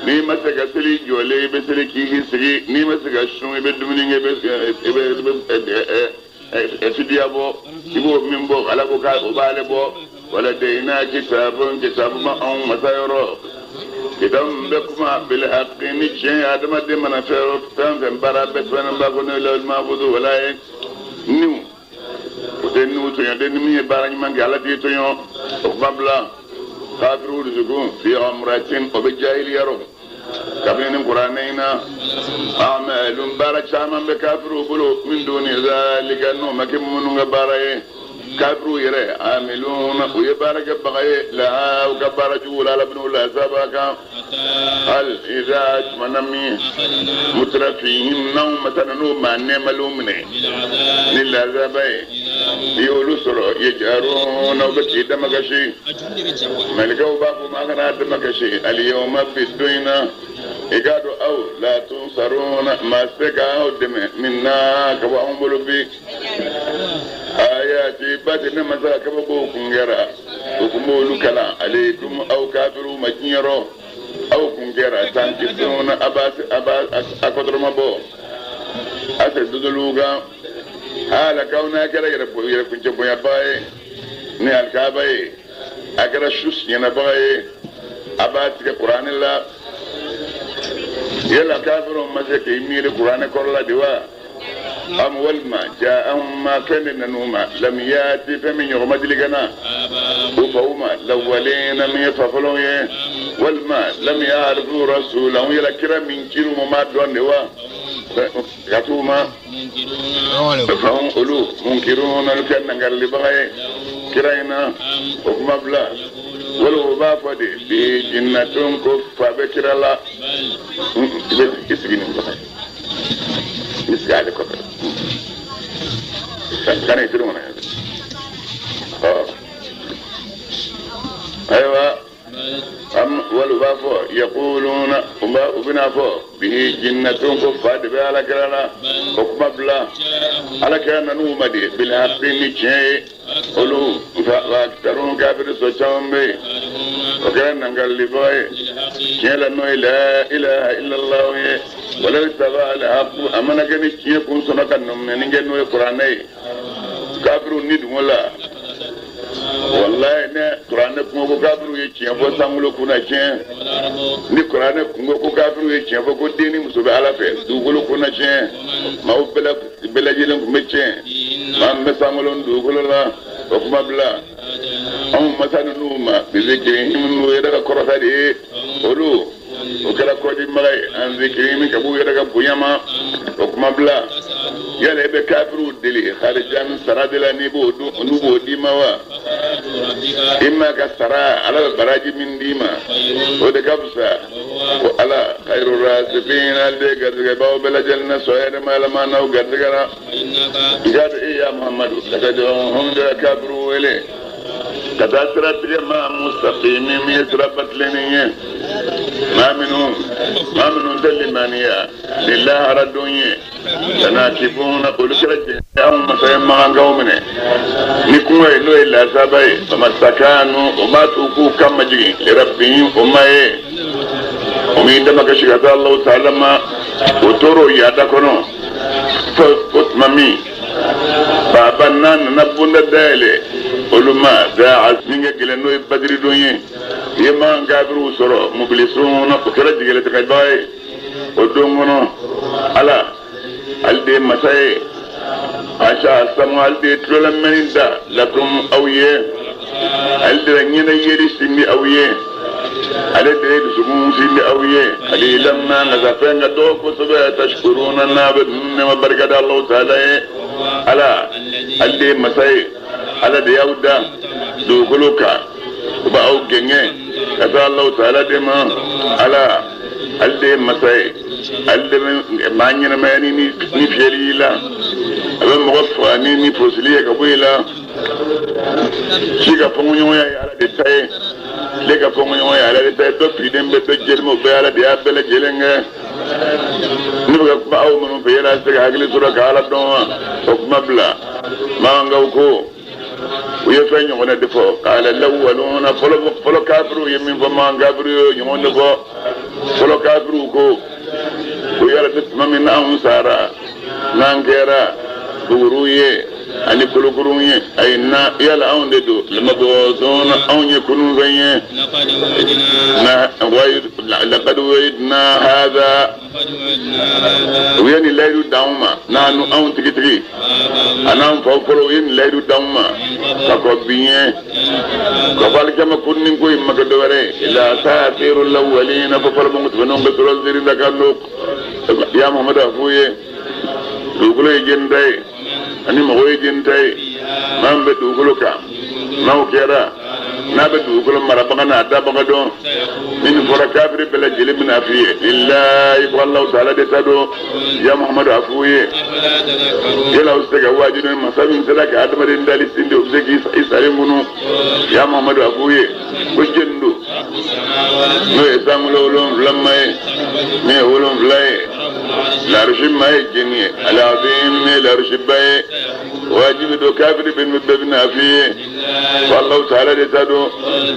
n'i ma se ka seli jɔlen i bɛ seli k'i sigi n'i ma se ka sun i bɛ dumuni kɛ i bɛ i bɛ fidiya bɔ i b'o min bɔ ala ko k'a o b'ale bɔ waladayina kitabun kitabu ma anw masa yɔrɔ kitabu min bɛ kuma bil haqqi ni tiɲɛ ye adamaden mana fɛn fɛn fɛn baara bɛɛ sɛbɛnnen b'a kɔnɔ lawhil mahfuz wala ye niw o tɛ niw tɔɲɔ den ni min ye baara ɲuman kɛ ala t'i tɔɲɔ o kuma bila kafiriw dusukun fi ghamratin o bɛ jahiliya rɔ kabini ni kuranɛ in na amalun baara caman bɛ kafiriw bolo min duni zalika n'o ma kɛ minnu ka baara ye kafiriw yɛrɛ amiluna u ye baara kɛ baga ye laha u ka baara jugu la ala bɛn'u lasaba kan hal iza tuma na min mutrafihim n'anw masa nan'u maa nɛɛmalenw minɛ ni lazaba ye i y'olu sɔrɔ yajaruna u bɛ k'i damakasi malikaw b'a fɔ ma kana damakasi aliyawma bi don in na i k'a dɔn aw la tunsaruna maa se ka aw dɛmɛ minna ka bɔ anw bolo bi ayati bati ne masa kabakow kun kɛra o kun b'olu kalan aleykum aw kafiriw ma diɲɛ rɔ aw kun kɛra tankisuna a b'a a b'a a kɔtɔrɔma bɔ a tɛ dodoliw kan hala k'aw n'a kɛra yɛrɛ yɛrɛkuncɛ bonyabaga ye ni alikaba ye a kɛra su siɲɛnabaga ye a b'a tigɛ kuranɛ la yala kafiriw ma se k'i miiri kuranɛ kɔrɔ la de wa am walima ja'ahum ma fɛn de nan'u ma lam yati fɛn min ɲɔgɔn ma deli ka na u faw ma lawalina min ye fa fɔlɔw ye walima lam ya'rifu rasulahu yala kira min cir'u ma m'a dɔn de wa ka t'u ma fahum olu munkiruna olu kɛ nangarilibaga ye kira in na o kuma bila wala o b'a fɔ de bi jinnatun ko fa bɛ kira la i bɛ i sigi nin kɔfɛ i sigi ale kɔfɛ kana i tiri kɔnɔ ɔ ayiwa am wala u b'a fɔ yakuluna u b'a u bɛna fɔ bihi jinnatun ko fa de bɛ ala kira la o kuma bila ala kira nan'u ma de bil haqqi ni tiɲɛ ye olu fa kafiri sɔ caman bɛ yen o kɛra nangarilibaga ye tiɲɛ la n'o ye la ilaha illallah ye walaw taba al haqu a mana kɛ ni tiɲɛ kun sɔnna ka nɔminɛni kɛ n'o ye kuranɛ ye kafiriw ni dungo la walayi ne kuranɛ kun ko kafiriw ye tiɲɛ fɔ sankolo kunna tiɲɛ ni kuranɛ kun ko kafiriw ye tiɲɛ fɔ ko den ni muso bɛ ala fɛ dugukolo kunna tiɲɛ maaw bɛɛ lajɛlen tun bɛ tiɲɛ maa min bɛ sankolo ni dugukolo la o kuma bila Anw masa ninnu ma bizikirihim, n'u yɛrɛ ka kɔrɔta de ye. Olu o kɛra kɔdimaga ye an zikirihim, ka b'u yɛrɛ ka bonya ma. O kuma bila, yala i bɛ kafiriw deli harijan sara de la, n'i b'o dun, n'u b'o d'i ma wa? I ma ka sara, Ala bɛ baraji min d'i ma, o de ka fisa ko Ala khayru rasiqina, ale de ye garijɛgɛbaw bɛɛ lajɛlen na sɔn yɛrɛ ma. Ala ma n'aw garijɛgɛra, i k'a dɔn e ya Muhamadu latad'uhum de ka kafiriw wele ka taa sira tigɛ ma mustaqimi, min ye sira batilennen ye. Maa minnu tɛ limaniya ni lahara don ye, lanakibuna, olu kɛra jɛn. Anw masakɛ magankaw minɛ ni kungo ye, n'o ye lasaba ye. Famastakanu, o b'a to k'u ka majigin lirabbihim, o ma ye o min dama kasi ka taa Alahu taala ma. O tor'o yaada kɔnɔ fo o tuma min baba n'a nana bonda dayɛlɛ olu ma daa min kɛ gɛlɛn, n'o ye Badiri don ye. I ye makan kafiriw sɔrɔ mubilisuna, o kɛra jigilatigɛbaga ye o don kɔnɔ. Ala, ale de ye masa ye. Asa samu, ale de ye tulolamɛnni da lakum aw ye, ale de ye ɲɛnɛ yeli sindi aw ye, ale de ye dusukun sindi aw ye. Qalilan ma, nka fɛn ka dɔgɔ kosɛbɛ, tashkuruna, n'a bɛ nɛma barika da Alahu taala ye. Ala, ale de ye masa ye. Ala de y'aw da dugukolo kan, o b'aw gɛngɛ ka taa Alahu taala de ma. Ala, ale de ye masa ye. Ale de bɛ maa ɲɛnamaya ni fiyɛli y'i la, a bɛ mɔgɔ faga ni fosili ye ka bɔ i la. Si ka fɔnkɔɲɔgɔnya ye Ala de ta ye, tile ka fɔnkɔɲɔgɔnya ye Ala de ta ye, dɔ finnen bɛ dɔ jɛlen, o bɛɛ Ala de y'a bɛɛ lajɛlen kɛ. Ne bɛ ka kuma aw minnu fɛ, yala se ka hakili sɔrɔ ka Ala dɔn wa? O kuma bila, makankaw ko u ye fɛn ɲɔgɔnna de fɔ qala lawwaluna, fɔlɔ fɔlɔ kafiriw ye min fɔ, makan kafiriw ye ɲɔgɔn de fɔ. Fɔlɔ kafiriw ko yala tɛ tuma min na anw sara, n'an kɛra buguriw ye ani kolokurun ye, ayi na yala anw de don lamabɔsɔn, anw ye kununfɛn ye? Na laqad wa'idna hadha, u ye nin layidu d'anw ma n'anu anw tigitigi a n'an faw fɔlɔ, u ye nin layidu d'anw ma ka kɔ bi ɲɛ ka fɔ alikama kunni ko in ma kɛ dɔwɛrɛ ye illa asatiru lawwalina, fo fɔlɔ mɔgɔ tɛmɛnenw bɛ sɔrɔ ziiri da kan don. Ya Muhamadu, a f'u ye, dugukolo ye jɛni ta ye ani mɔgɔ ye jɛni ta ye. Maa min bɛ dugukolo kan, n'aw kɛra n'a bɛ dugukolo marabaga n'a dabaga dɔn, ni nin fɔra kafiri bɛɛ lajɛlen bɛna f'i ye lillahi, ko Alahu taala de ta don. Ya Muhamadu, a f'u ye, yala aw tɛ se ka wajibi ni masa min sera ka adamaden dali sindi, o bɛ se k'i salen kunu? Ya Muhamadu, a f'u ye ko jɛni don n'o ye sankolo 7 ma ye, min ye 7 ye, larusi ma ye jɛni ye, alazim min ye larusiba ye. Wajibi don, kafiri bɛ bɛɛ bɛna f'i ye ko Alahu taala de ta don.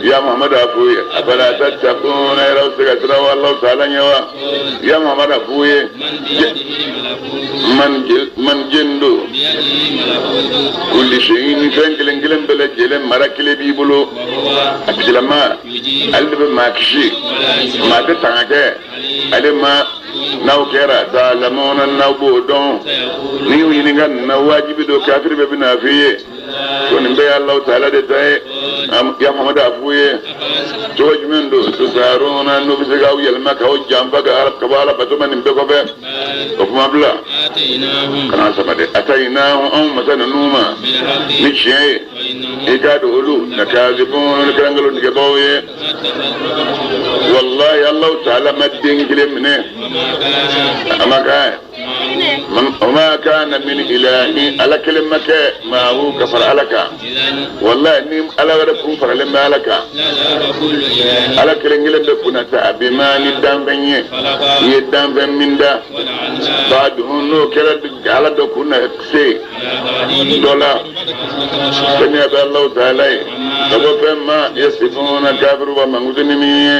Ya Muhamadu, a f'u ye, afala tattaquna, yɛrɛ aw tɛ se ka siran wa Alahu taala ɲɛ wa? Ya Muhamadu, a f'u ye, man jɛn don kulli shay'in, ni fɛn kelen kelen bɛɛ lajɛlen mara kelen b'i bolo, a tigilama ale de bɛ maa kisi, maa tɛ tanga kɛ ale ma. N'aw kɛra ta'lamuna, n'aw b'o dɔn, n'i y'u ɲininka nin na, wajibi don, kafiri bɛɛ bɛna f'i ye ko nin bɛɛ ye Alahu taala de ta ye. Ya Muhamadu, a f'u ye, cogo jumɛn don tusaruna, n'u bɛ se k'aw yɛlɛma k'aw janfa ka bɔ Ala bato ma nin bɛɛ kɔfɛ? O kuma bila, kana sama dɛ. Atayinahu, anw masa ninnu ma ni tiɲɛ ye, i k'a dɔn olu lakazibun, olu kɛra nkalontigɛbaw ye. Wallahi, Alahu taala ma den kelen minɛ, a ma kɛ. O ma kana min ilahi, Ala kelen ma kɛ maahu ka fara Ala kan. Wallahi, ni Ala wɛrɛ kun faralen bɛ Ala kan, Ala kelen kelen bɛ kunna ta a bɛ ma ni danfɛn ye, i ye danfɛn min da ba dun, n'o kɛra Ala dɔ kun na se dɔ la, saniya bɛ Alahu taala ye ka bɔ fɛn ma yasifuna, kafiru ba mankutu ni min ye.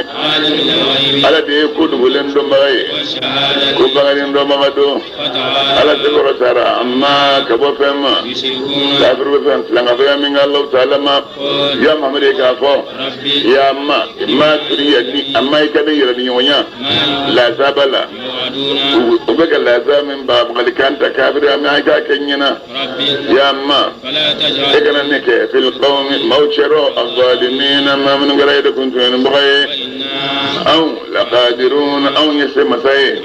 Ala de ye ko dogolen dɔnbaga ye, ko bangalen dɔnbaga don. Ala se kɔrɔtara amma, ka bɔ fɛn ma kafiru bɛ fɛn filankafɛnya min kɛ Alahu taala ma. Ya Muhamadu, k'a fɔ ya ma ma turiya ni a ma i ka ne yɛrɛ ni ɲɔgɔnya lasaba la. U bɛ ka laza min bagabagalikan ta kafiri min an k'a kɛ ɲɛna ya ma e kana ne kɛ fil qawmi maaw cɛrɔ azalimina maa minnu kɛra yɛrɛ kun tɔɲɔnibaga ye anw laqadirun anw ye se masa ye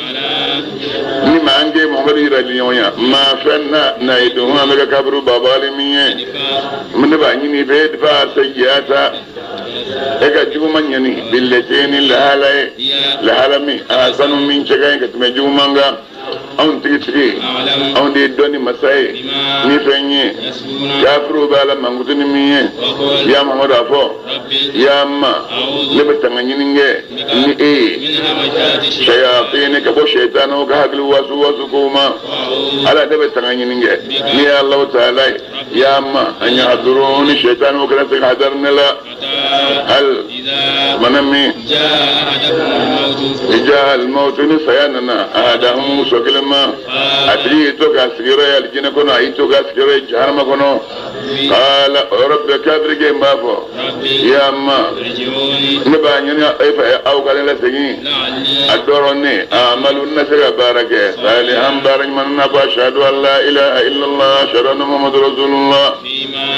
ni ma an kɛ Muhamadu yira ɲɔgɔnya ma fɛn na na ye don an bɛ ka kafiriw bagabagali min ye ne b'a ɲini i fɛ idfa sayyi'ata e ka juguman ɲani billati ni lahala ye lahala min ahsanu min cɛ ka ɲi ka tɛmɛ juguman kan anw tigitigi anw de ye dɔnni masa ye ni fɛn ye kafiriw bɛ ala mankutu ni min ye ya Muhamadu a fɔ ya ma ne bɛ tanga ɲini kɛ ni e ye shayatin ka bɔ shaytanaw ka hakili wasu wasu kow ma ala ne bɛ tanga ɲini kɛ ni ye Alahu taala ye ya ma an yahduruni shaytanaw kana se ka hadari ne la hal mana min jaa al-mawtu ni saya nana ahadahum muso kelen ma a tigi y'i to k'a sigiyɔrɔ ye alijinɛ kɔnɔ a y'i to k'a sigiyɔrɔ ye jahanama kɔnɔ qala o yɔrɔ bɛɛ kafirikɛ in b'a fɔ ya ma ne b'a ɲini e fɛ aw ka ne lasegin a dɔrɔn ne amalu n na se ka baara kɛ salihan baara ɲuman na fɔ ashhadu an la ilaha illallah ashhadu anna muhammadu rasulullah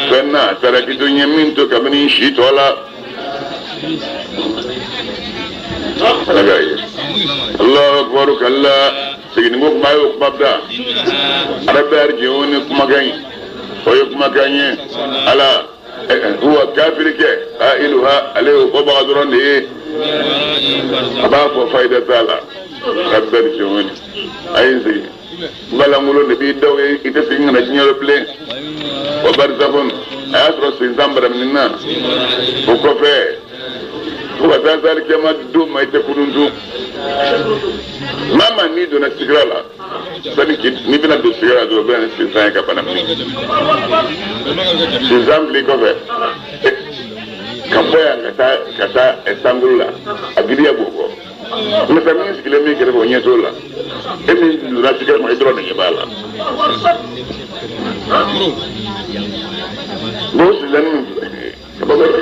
fɛn na tarakitu n ye min to kabini n si tɔ la ala k'a ye Allahu akbar kalla seginni ko kuma y'o kuma bila rabbi arji'uni kumakan ye o ye kumakan ye ala huwa kafirikɛ qailuha ale y'o fɔbaga dɔrɔn de ye a b'a fɔ fayida t'a la rabbi arji'uni a ye n segin balankolon de b'i daw ye i tɛ segin ka na diɲɛ rɔ bilen wa barizakun a y'a sɔrɔ sinsan baramini na o kɔfɛ fo ka taa se alikiyama don ma i tɛ kunun tun maa maa n'i donna sigara la sani k'i n'i bɛna don sigara la dɔrɔn o bɛ na ni sinsan ye ka bana minɛ sinsan filɛ i kɔfɛ ka bɔ yan ka taa sankolo la a giriya b'o bɔ masa min sigilen min kɛrɛfɛ o ɲɛ t'o la e min donna sigara kɔnɔ e dɔrɔn de ɲɛ b'a la bon o sinsanni min filɛ kabako yɛrɛ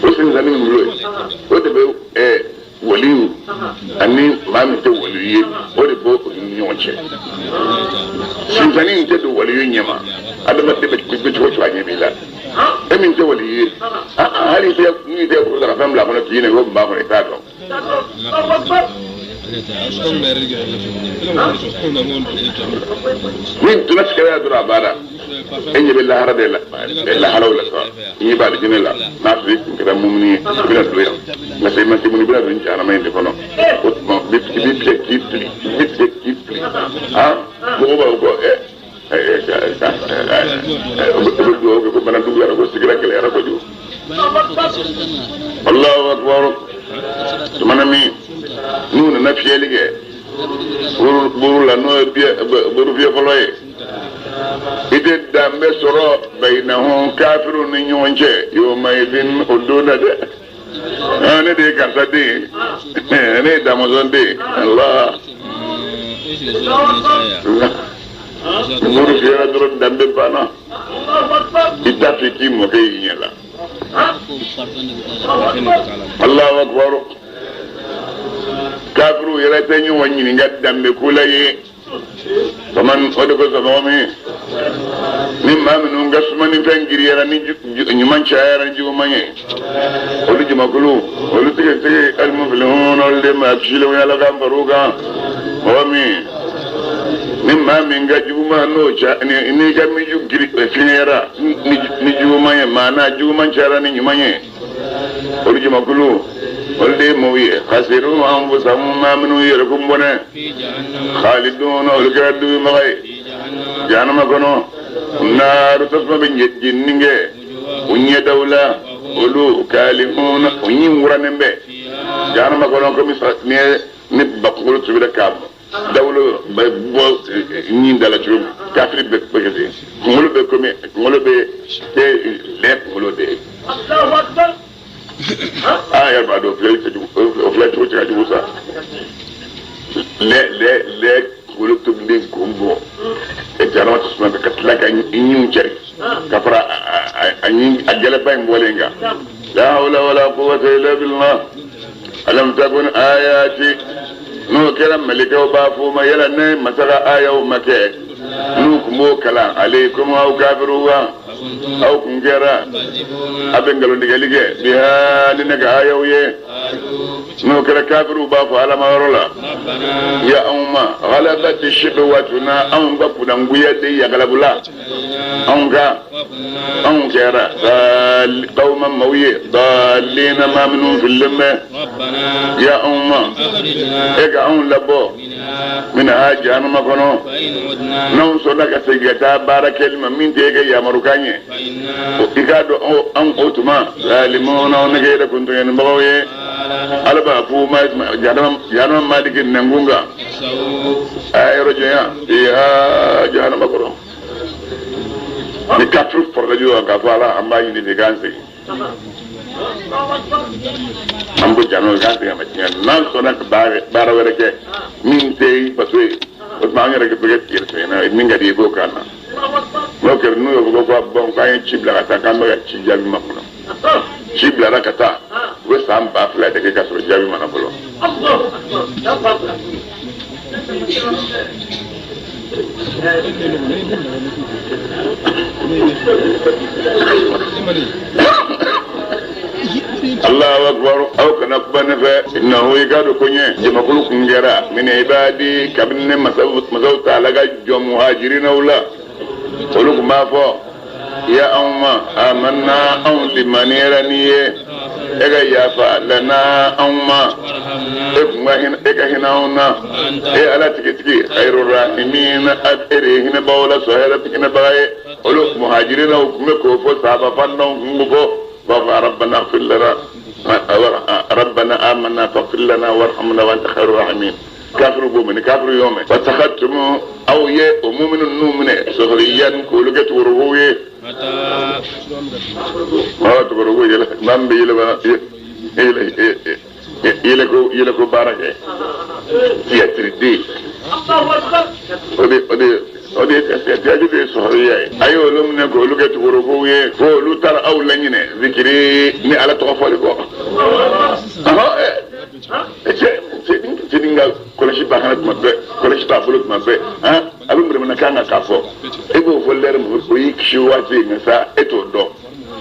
o sinsanni min filɛ o de bɛ waliyu ani maa min tɛ waliyu ye o de b'o ni ɲɔgɔn cɛ sinsanni in tɛ don waliyu ɲɛma adamaden bɛ cogo cogo a ɲɛ b'i la e min tɛ waliyu ye hali n'i tɛ kuru ta ka fɛn bila a kɔnɔ k'i ɲininka ko mun b'a kɔnɔ i t'a dɔn. Ni donna sigara dɔrɔn a banna e ɲɛ bɛ lahara de la laharaw la sa i ɲɛ bɛ alijinɛ la n'a sɔrɔ i tun kɛra mumuni ye i bɛna don yan nka sa i ma se mumuni i bɛna don jahanama in de kɔnɔ o tuma i bɛ tigɛ k'i fili i bɛ tigɛ k'i fili mɔgɔw b'a fɔ ko u bɛ dugawu kɛ ko bana duguyara ko sigira gɛlɛyara kojugu Allahu akbar tuma na min n'u nana fiyɛli kɛ buru la n'o ye buru fiyɛ fɔlɔ ye i tɛ danbe sɔrɔ bayinahum kafiriw ni ɲɔgɔn cɛ yawmaidin o don na dɛ ne de ye karisa den ye ne ye damɔzɔn den ye Allah buru fiyɛra dɔrɔn danbe banna i t'a fɛ k'i mɔkɛ y'i ɲɛ la Allahu akbar kafiriw yɛrɛ tɛ ɲɔgɔn ɲininka danbe ko la ye faman o de kosɔn mɔgɔ min ni maa minnu ka sumanifɛn giriyara ni ɲuman cayara ni juguman ye olu jamakulu olu tigɛ tigɛ alimufilihun olu de maa kisilenw ye ala k'an far'u kan mɔgɔ min ni maa min ka juguman n'o ca n'i ka miju giri fiɲɛyara ni juguman ye maana juguman cayara ni ɲuman ye olu jamakulu olu de ye maaw ye khasiru anfusahum maa minnu yɛrɛ kun bɔnɛ khalidun olu kɛra duumibaga ye jahanama kɔnɔ naaru tasuma bɛ jenini kɛ u ɲɛdaw la olu kalihun u ɲin wuranen bɛ jahanama kɔnɔ komi ni ni ba kunkolo tobira k'a mɔ dawolo bɛ bɔ ɲin da la cogo min kafiri bɛ kɛ ten kunkolo bɛ komi kunkolo bɛ kɛ lɛ kunkolo de ye aa yɛrɛ b'a dɔn o filɛ cogo cɛ ka jugu sa lɛ lɛ lɛ kunkolo tobilen k'o bɔ e jahanama tasuma bɛ ka tila ka ɲinw cɛri ka fara a ɲin a gɛlɛba in bɔlen kan la hawla wala quwwata illa billah alam takun ayati. N'o kɛra, mɛlɛkɛw b'a fɔ ma yala ne masa ka ayaw ma kɛ n'u tun b'o kalan alaykum aw kafiriw kan, aw kun kɛra a bɛ nkalontigɛli kɛ biha ni ne ka ayaw ye. N'o kɛra, kafiriw b'a fɔ Ala ma yɔrɔ la: ya anw ma ghalabati shiqwatuna, anw ka kunangoya de yagalabula anw kan, anw kɛra qawman maaw ye dallina, maa minnu fililen bɛ. Ya anw ma, e ka anw labɔ minha, jahanama kɔnɔ. N'anw sɔnna ka segin ka taa baara kɛli ma min tɛ e ka yamarukan ye, i k'a dɔn anw o tuma zalimuna, anw ne kɛ yɛrɛ kuntɔɲɔnibagaw ye. Ala b'a f'u ma jahanama maliki nɛnkun kan: a y'a yɔrɔ janya fiha, jahanama kɔnɔ. Ni kafiri farala ɲɔgɔn kan k'a fɔ: Ala, an b'a ɲini de k'an segin, an ko jahanama k'an segin a ma diɲɛ, n'an sɔnna ka baara wɛrɛ kɛ min tɛ bato ye, o tuma an yɛrɛ bɛ kɛ tigɛ sɛgɛn min ka di i b'o k'an na. N'o kɛra, n'u y'o fɔ ko bɔn, k'an ye ci bila ka taa, k'an bɛ ka ci jaabi ma kɔnɔ, ci bilara ka taa, u bɛ san 2000 de kɛ ka sɔrɔ jaabi ma na fɔlɔ. Allahu akbar. Aw kana kuma ne fɛ. Innahu, i k'a dɔn ko ɲɛ jamakulu kun kɛra min ibadi, kabini ne masaw taala ka jɔn muhajirinaw la, olu tun b'a fɔ: ya anw ma, amanna, anw limaniyara n'i ye, e ka yafa lana anw ma, e kun ka hinɛ, e ka hinɛ anw na, e Ala tigitigi, khairu rahimin, e de ye hinɛbagaw la sɔn hɛrɛ hinɛbaga ye. Olu muhajirinaw tun bɛ k'o fɔ, sahaba fantanw tun b'o fɔ, b'a fɔ: rabbana ighfir lana, rabbana amanna faghfir lana warhamna wa anta khairu rahimin. Kafiru b'o mɛn, ni kafiru y'o mɛn, fatakatumu, aw ye o muminu ninnu minɛ sukhriyan, k'olu kɛ tugorokow ye. Ɔ tugoroko yɛlɛ, maa min bɛ yɛlɛ yɛlɛ yɛlɛko yɛlɛko baara kɛ, tiyatiriden, o de ye tiyatiri de ye, sukhriya ye. A ye olu minɛ k'olu kɛ tugorokow ye, fo olu taara aw laɲinɛ zikiri ni Ala tɔgɔ fɔli kɔ. Ɔhɔn, ɛ cɛ cɛ, ka kɔlɔsi b'a kana tuma bɛɛ, kɔlɔsi b'a bolo tuma bɛɛ, han, a bɛ manamanakan kan k'a fɔ, e b'o fɔ lɛri ma, o y'i kisi waati ye, nka sa e t'o dɔn.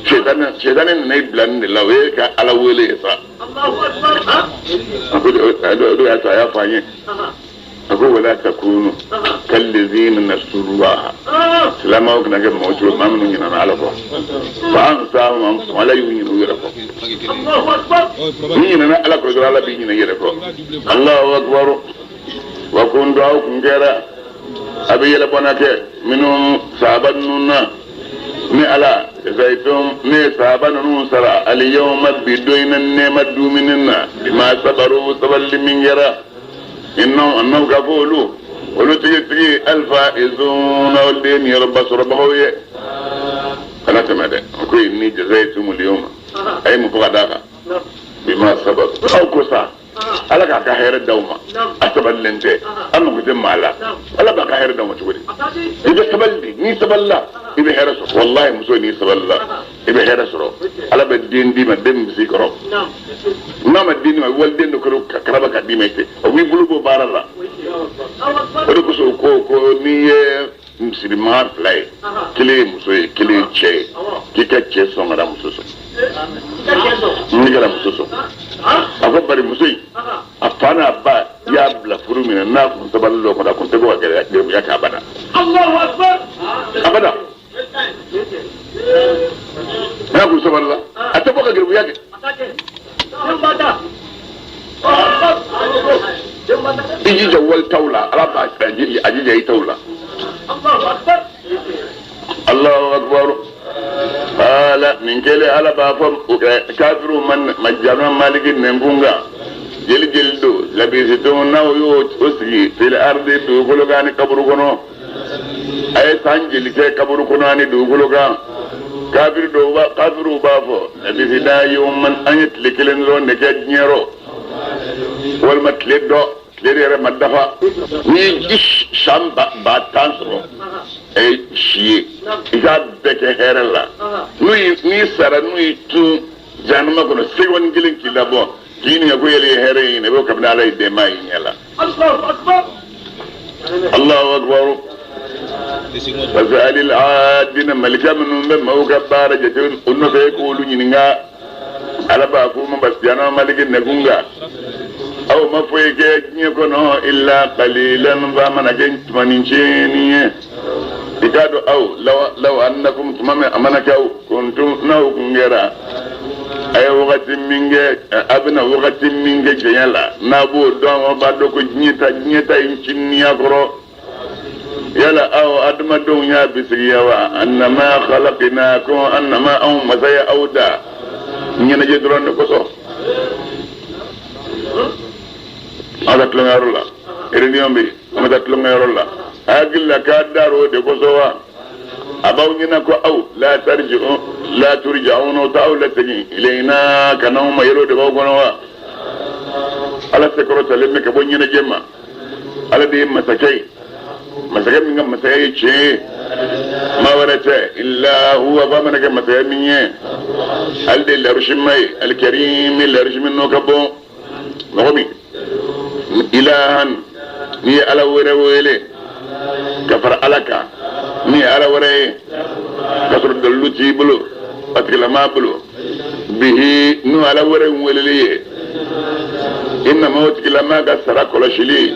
Sɛtanɛ nana i bila nin de la, o ye ka Ala wele ye sa. A ko o de y'a to a y'a fɔ an ye, a ko: wala takunu kallazina nasullaha, silamɛw kana kɛ mɔgɔ cogo maa minnu ɲinɛna Ala kɔ, fa ansahum anfusahum, Ala y'u ɲinɛ u yɛrɛ kɔ. Ni ɲinɛna Ala kɔ dɔrɔn, Ala b'i ɲinɛ i yɛrɛ kɔ. Allahu akbar. Wa kuntu, aw kun kɛra a bɛ yɛlɛbɔnna kɛ minnu sahaba ninnu na, ni Ala jazaytum, ne ye sahaba ninnu sara aliyawma, bi don in na, nɛɛma dumuni na, bima sabaru, sabali min kɛra, innahum, annahu, ka fɔ olu tigi alfaizuna, olu de ye niyɔrɔba sɔrɔbagaw ye. Kana tɛmɛ dɛ. Ko inni jazaytum al-yawma, a ye mun fɔ ka d'a kan? Bima sabaru. Aw ko sa, Ala k'a ka hɛrɛ d'aw ma, a sabalilen tɛ, a mago tɛ maa la, Ala b'a ka hɛrɛ d'aw ma cogo di? I bɛ sabali de. N'i sabalila, i bɛ hɛrɛ sɔrɔ. Walahi, muso, n'i sabalila, i bɛ hɛrɛ sɔrɔ. Ala bɛ den d'i ma, den min bɛ s'i kɔrɔ. N'a ma den d'i ma, waliden dɔ kɛra ka karaba ka d'i ma, i tɛ o b'i bolo bɔ baara la. O de kosɔn ko n'i ye misirimaa fila ye, kelen ye muso ye, kelen ye cɛ ye, k'i ka cɛ sɔn ka na muso sɔn, n'i kɛra muso sɔn. A ko bari muso in, a fa n'a ba y'a bila furu min na, n'a kun sabali dɔ kɔnɔ, a kun tɛ bɔ ka gɛlɛya gɛrɛbuya kɛ abada abada. N'a kun sabali la, a tɛ bɔ ka gɛrɛbuya kɛ. I jija wali taw la, Ala b'a a jija i taw la. Allahu akbar. Ala nin kɛlen, Ala b'a fɔ kafiru ma jama maliki nɛnkun kan: jeli jeli don labisitum, n'aw y'o o sigi, fil ardi, dugukolo kan ni kaburu kɔnɔ, a ye san jeli kɛ kaburu kɔnɔ ani dugukolo kan? Kafiri dɔw b'a, kafiriw b'a fɔ: labisina yawman, an ye tile kelen dɔrɔn de kɛ diɲɛ rɔ, walima tile dɔ, tile de yɛrɛ ma dafa. N'i ye san 10 000 sɔrɔ ɛ si ye, i k'a bɛɛ kɛ hɛrɛ la, n'u y'i n'i sara, n'u y'i tun jahanama kɔnɔ, seconde kelen k'i labɔ k'i ɲininka ko yali ye hɛrɛ ye ɲini, i b'o kabini Ala ye dɛmɛ y'i ɲɛ la. Allahu akbar. Fas'alil adina malika minnu bɛ maaw ka baara jate o nɔfɛ e k'olu ɲininka. Ala b'a f'u ma basiyana maliki nɛkun kan. Aw ma foyi kɛ diɲɛ kɔnɔ illa qalilan f'a mana kɛ tumanin cɛnin ye. I k'a dɔn aw law annakum tuma min a mana kɛ aw kuntum n'aw kun kɛra a ye wagati min kɛ a bɛna wagati min kɛ janya la n'a b'o dɔn aw b'a dɔn ko diɲɛ ta ye nciniya kɔrɔ yala aw adamadenw y'a bisigiya wa annama khalaqnakum annama anw masa ye aw da ɲɛnajɛ dɔrɔn de kosɔn an ka tulonkɛyɔrɔ la réunion bɛ yen an bɛ taa tulonkɛyɔrɔ la a hakili la k'a dar'o de kosɔn wa a b'aw ɲɛna ko aw la tarji'u la turja'una o t'aw lasegin ilayna ka n'anw ma yɛlɛw de b'aw kɔnɔ wa ala se kɔrɔtalen bɛ ka bɔ ɲɛnajɛ ma ala de ye masakɛ ye masakɛ min ka masaya ye tiɲɛ ye maa wɛrɛ tɛ illa huwa f'a mana kɛ masaya min ye ale de ye larusima ye alikarimi larusi min n'o ka bon mɔgɔ min ilahan n'i ye ala wɛrɛ wele ka fara ala kan min ye ala wɛrɛ ye ka sɔrɔ dalilu t'i bolo a tigilama bolo bihi n'o ala wɛrɛ in weleli ye innama o tigilama ka sara kɔlɔsili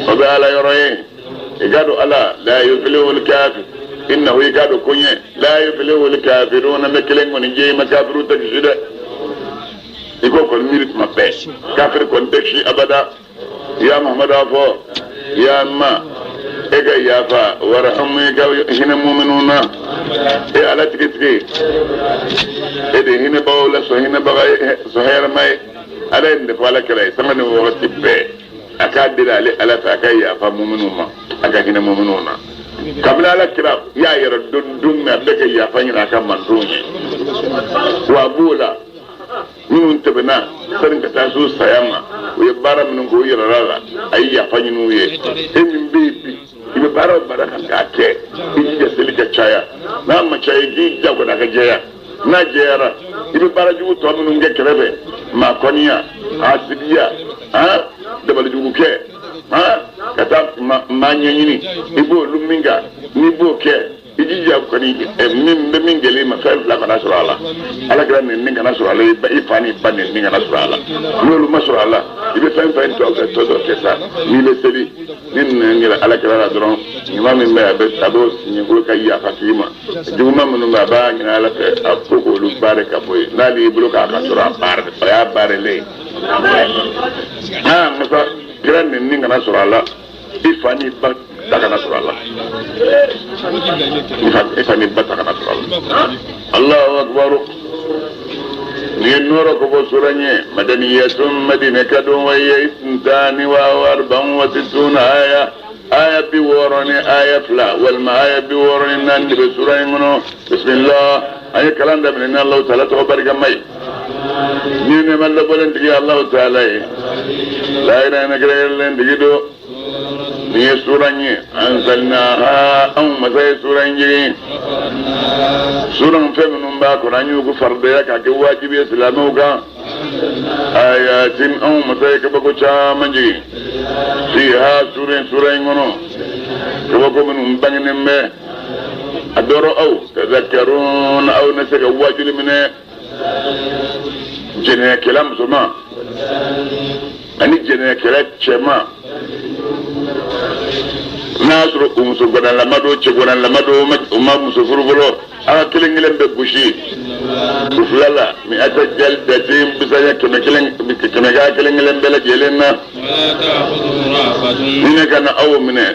o bɛ ala yɔrɔ ye i k'a dɔn ala la yuflihul kafir innahu i k'a dɔn koɲɛ la yuflihul kafiruna bɛ kelen kɔni jɛ i ma kafiru tɛ kisi dɛ i k'o kɔni miiri tuma bɛɛ kafiri kɔni tɛ kisi abada ya muhamadu a fɔ ya ma e ka yafa warhamu i ka hinɛ muminu na e ala tigitigi e de hinɛbagaw la sɔn hinɛbaga ye sɔn hɛrɛma ye ala ye nin de fɔ ala kira ye sanga ni wagati bɛɛ a k'a deli ale ala fɛ a ka yafa muminu ma a ka hinɛ muminu na kabini ala kira y'a yɛrɛ dɔn don min a bɛ ka yafa ɲini a ka mantonw ye wa a b'o la minnu tɛmɛna sani ka taa s'u saya ma u ye baara minnu k'u yɛrɛ la a ye yafa ɲini u ye e min bɛ yen bi i bɛ baara o baara kan k'a kɛ i jija seli ka caya n'a ma caya i k'i jagoya a ka jɛya n'a jɛyara i bɛ baara jugu tɔ minnu kɛ kɛrɛfɛ maa kɔniya hasidiya han dabalijugu kɛ han ka taa maa ɲɛɲini i b'olu min kan n'i b'o kɛ i jija kɔni min bɛ min gɛlɛya i ma fɛn fila kana sɔrɔ a la ala kira nɛni kana sɔrɔ a la i fa n'i ba nɛni kana sɔrɔ a la n'olu ma sɔrɔ a la i bɛ fɛn fɛn tɔ kɛ tɔ dɔ kɛ sa n'i bɛ seli ni nɛn kɛra ala kira la dɔrɔn ɲuman min bɛ a bɛ a b'o siɲɛ ko ka yafa k'i ma juguman minnu bɛ a b'a ɲini ala fɛ a ko k'olu baara ka bɔ yen n'ale y'i bolo k'a ka sɔrɔ a baara o y'a baaralen ye aa masa kira nɛni kana sɔrɔ a la i fa n'i ba ta kana sɔrɔ a la i fa n'i ba ta kana sɔrɔ a la Allahu akbar nin ye nɔɔrɔ ko fɔ sura ye madaniyatun madina ka don wa hiya isintani wa arba'un wa sittuna aya aya 62 walima aya 64 de bɛ sura in kɔnɔ bisimilah an ye kalan daminɛ ni Alahu taala tɔgɔ barikama ye ni nɛɛma labɔlen tigi Alahu taala ye lahira ɲɛna kɛrɛnkɛrɛnlen tigi don nin ye sura ye anzalnaha anw masa ye sura in jigin sura in fɛn minnu b'a kɔnɔ an y'u faridaya k'a kɛ wajibi ye silamɛw kan ayatin anw masa ye kabako caman jigin fiha sura in kɔnɔ kabako minnu bangenen bɛ a dɔrɔ aw tadhakkarun aw na se ka wajuli minɛ jɛnɛyakɛla musoman ani jɛnɛyakɛla cɛman n'a y'a sɔrɔ u muso gwanalama don cɛ gwanalama don u ma muso furu fɔlɔ a ka kelen kelen bɛɛ gosi u fila la mi'ata jaldatin bisaya kɛmɛ kelen kɛmɛ ka kelen kelen bɛɛ lajɛlen na ni ne kana aw minɛ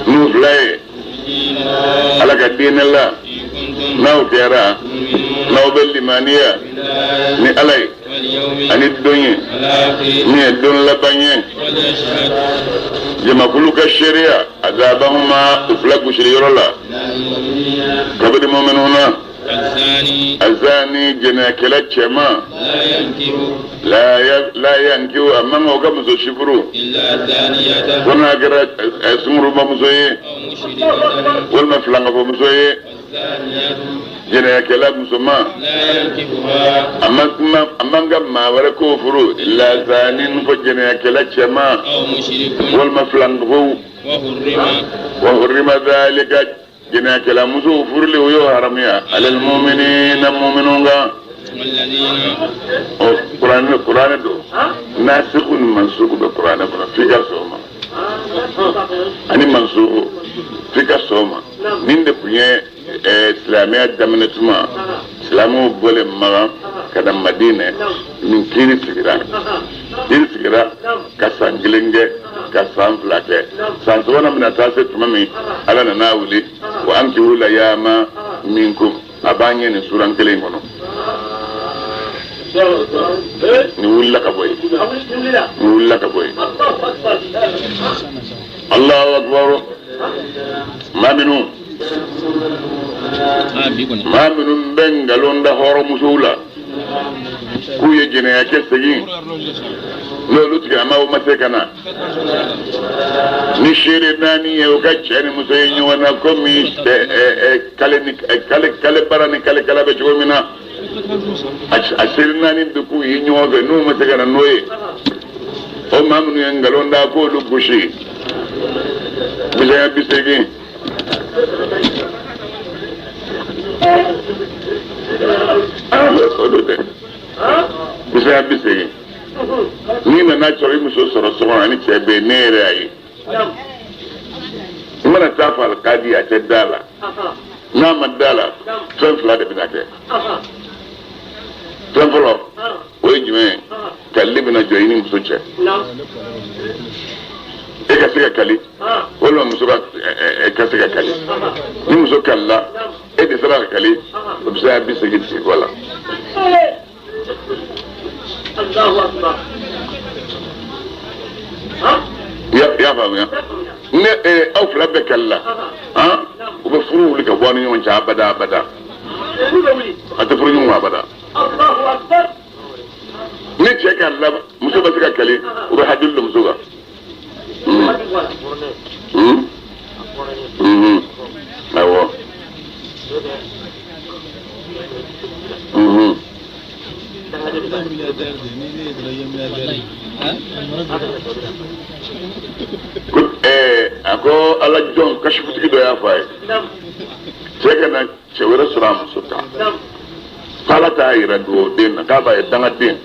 n'u fila ye ala ka diinɛ la n'aw kɛra n'aw bɛ limaniya ni ala ye ani don ye min ye don laban ye jamakulu ka seereya azabahuma u fila gosili yɔrɔ la kabini mɔminiw na azani jɛnɛyakɛla cɛman la yankihu a man kan o ka muso si furu fo n'a kɛra sungurubamuso ye walima filankafomuso ye. Jɛnɛyakɛla musoman, a man kuma, a man ka maa wɛrɛ k'o furu illa zanin, fo jɛnɛyakɛla cɛman walima filankafow. Wa hurrima dhalika, jɛnɛyakɛla musow furuli, o y'o haramuya alal mu'minina, mu'minun kan. Ɔ kuranɛ, kuranɛ don, nasiku ni mansuku bɛ kuranɛ kɔnɔ, f'i ka sɔn o ma, ani mansuku, f'i ka sɔn o ma. Nin de tun ye silamɛya daminɛ tuma, silamɛw bɔlen Makan ka na Madinɛ, nin kiiri sigira, kiiri sigira ka san 1 kɛ, ka san 2 kɛ, san sabanan bɛna taa se tuma min, Ala nana wuli wa ankihul ayama minkum. A b'an ɲɛ nin suran kelen kɔnɔ. Nin wulila ka bɔ yen, nin wulila ka bɔ yen. Allahu akbar. Maa minnu bɛ nkalon da hɔrɔnmusow la k'u ye jɛnɛya kɛ segin, n'olu tigilamaw ma se ka na ni seere naani ye, u ka cɛ ni muso ye ɲɔgɔn na komi kale ni kale, kale bara ni kale kala bɛ cogo min na, a seere naani bɛ k'u ye ɲɔgɔn fɛ, n'u ma se ka na n'o ye, o maa minnu ye nkalon da, k'olu gosi bisaya 80. O don dɛ, bisaya 80. N'i nana sɔrɔ i muso sɔrɔ so kɔnɔ ani cɛ bɛ yen, ne yɛrɛ y'a ye, i mana taa fɔ alikadi, a tɛ da la. N'a ma da la, fɛn fila de bɛna kɛ. Fɛn fɔlɔ, o ye jumɛn ye? Kalili bɛna jɔ i ni muso cɛ. E ka se ka kali walima muso ka se ka kali. Ni muso kalila, e de sera ka kali, o bɛ se ka 80 sigi kɔ la. Allahu akbar. I y'a faamuya? Ne aw fila bɛɛ kalila, han, u bɛ furu wuli ka bɔ aw ni ɲɔgɔn cɛ abada abada. Furu bɛ wuli. A tɛ furu ɲɔgɔn ma abada. Allahu akbar. Ni cɛ kalila, muso bɛ se ka kali, u bɛ hajuli don muso kan. Awɔ. Ko a ko ala jɔn kasifutigi dɔ y'a fɔ a ye, cɛ ka na cɛ wɛrɛ sɔrɔ a muso kan, k'Ala t'a yira dugawuden na, k'a b'a ye dangaden,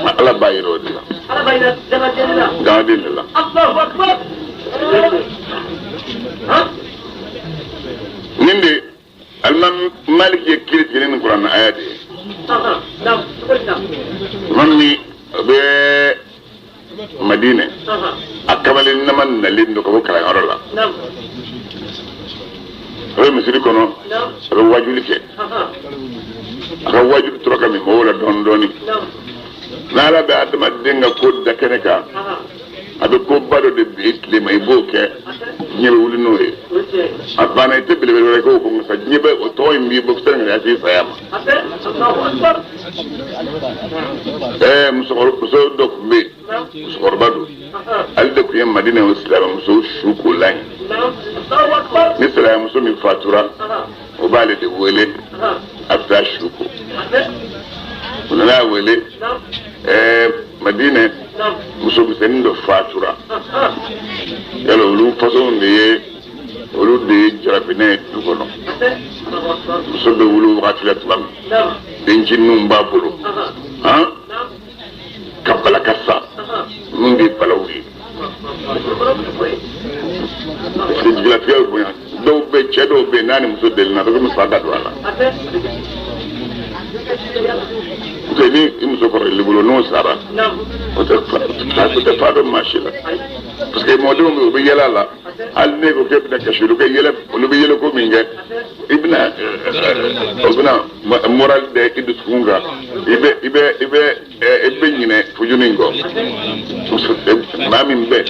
nka Ala b'a yira o de la. Ala b'a yira dangaden de la. Dangaden de la. Allahu akbar. Han? Nin de Alimami Maliki ye kiiri tigɛ ni kuranɛ aya de ye. Naam, cogo di na? Tuma min o bɛ Madinɛ, a kamalen nama nalen don ka bɔ kalanyɔrɔ la, a bɛ misiri kɔnɔ, a bɛ wajuli kɛ. A ka wajuli tora ka min mɔgɔw la dɔɔni dɔɔni. N'Ala bɛ adamaden ka ko da kɛnɛ kan, a bɛ koba dɔ de bin i tile ma, i b'o kɛ, diɲɛ bɛ wuli n'o ye. O ye tiɲɛ ye. A banna, i tɛ belebele wɛrɛ k'o kun sa, diɲɛ bɛ o tɔgɔ in b'i bɔ sani ka se saya ma. A tɛ. Allahu akbar. Musokɔrɔba, muso dɔ tun bɛ yen, musokɔrɔba don, ale de tun ye Madinɛ o silamɛmuso su kolan ye. Naam. Allahu akbar. Ni silamɛmuso min fatura, o b'ale de wele, a bɛ taa su ko. A tɛ. U nana wele, Madinɛ muso misɛnnin dɔ fatura. Yala olu façon de ye, olu de ye jarabinɛ ye du kɔnɔ. A tɛ. Allahu akbar. Muso bɛ wuli wagati la tuma min, dencinin b'a bolo, han, ka bala ka sa, min de ye balawu ye, parce que jigilatigɛ bɛ bonya. Dɔw bɛ, cɛ dɔw bɛ yen, n'a ni muso delina, a bɛ komi fa ka don a la. A tɛ. N'o tɛ, ni i muso kɔrɔ i bolo, n'o sara, o tɛ fa dɔn maa si la, parce que mɔdenw bɛ yen, u bɛ yɛlɛ a la. Hali ne ko k'e bɛna kasi, olu bɛ yɛlɛ, olu bɛ yɛlɛ ko min kɛ, i bɛna o bɛna moral da i dusukun kan, i bɛ ɲinɛ fujuni in kɔ. Muso maa min bɛ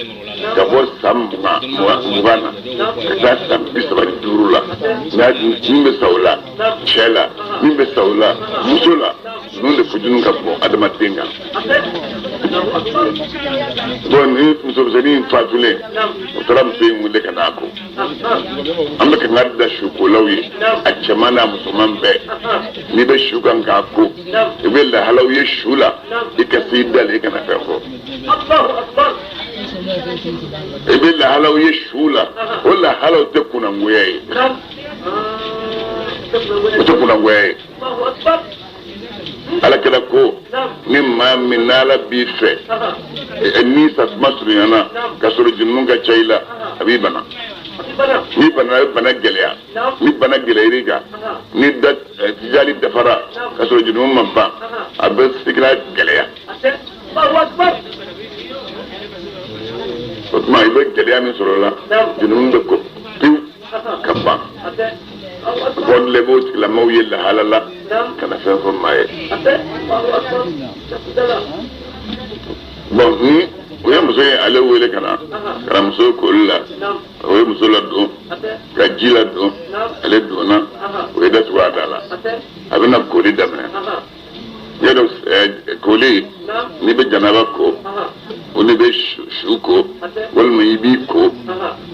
ka bɔ san 20 20 na ka taa san 35 la, n'a min bɛ sa o la cɛ la, min bɛ sa o la muso la. Ninnu de fujunu ka bon adamaden kan. Bon, ni musomisɛnnin in fatulen, o taara muso in wele ka n'a ko. An bɛ kangari da sukolaw ye, a cɛman n'a musoman bɛɛ. N'i bɛ su kan k'a ko, i bɛ lahalaw ye su la, i ka se i da la, i kana fɛn fɔ. I bɛ lahalaw ye su la, o lahalaw tɛ kunnangoya ye, o tɛ kunnangoya ye. Ala kira ko ni maa min n'ala b'i fɛ, n'i sasuma surunyana ka sɔrɔ jurumu ka ca i la, a b'i bana. N'i bana, a bɛ bana gɛlɛya. Ni bana gɛlɛyar'i kan, ni da tijali dafara ka sɔrɔ jurumu ma ban, a bɛ sikira gɛlɛya. O tuma i bɛ gɛlɛya min sɔrɔ o la, jurumu bɛ ko pewu ka ban. Bɔnlɛ b'o tigilamɔgɔw ye lahala la, kana fɛn fɔ maa ye. Bon, ni o ye muso ye, ale wele ka na ka na muso koli la, o ye muso ladon ka ji ladon, ale donna, o ye datugu a da la, a bɛna koli daminɛ. Y'a dɔn koli, n'i bɛ janaba ko, o n'i bɛ su ko, walima i b'i ko,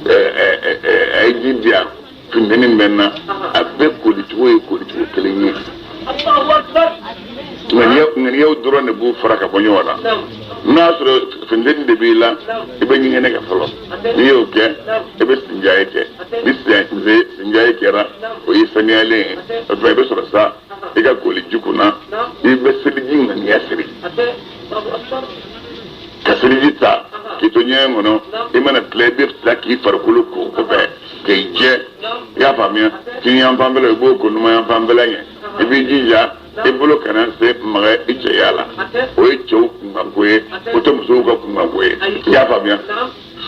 a ye ji di yan, funteni bɛ n na, a bɛɛ kolicogo ye kolicogo kelen ye. Ŋaniyaw dɔrɔn de b'u fara ka bɔ ɲɔgɔn na. N'a y'a sɔrɔ funteni de b'i la, i bɛ ɲɛgɛnɛ kɛ fɔlɔ. N'i y'o kɛ, i bɛ sinjaye kɛ. Ni sinjaye kɛra, o y'i saniyalen ye. O tuma i bɛ sɔrɔ sa i ka koli ji kunna, i bɛ seliji ŋaniya siri ka seliji ta k'i to ɲɛgɛn kɔnɔ. I mana tila, i bɛ tila k'i farikolo ko kɔfɛ k'i jɛ. I y'a faamuya? Kini yan fanfɛla, i b'o ko numan yan fanfɛla ɲɛ. I b'i jija i bolo kana se maga i cɛya la. O ye cɛw kunkanko ye, o tɛ musow ka kunkanko ye. I y'a faamuya?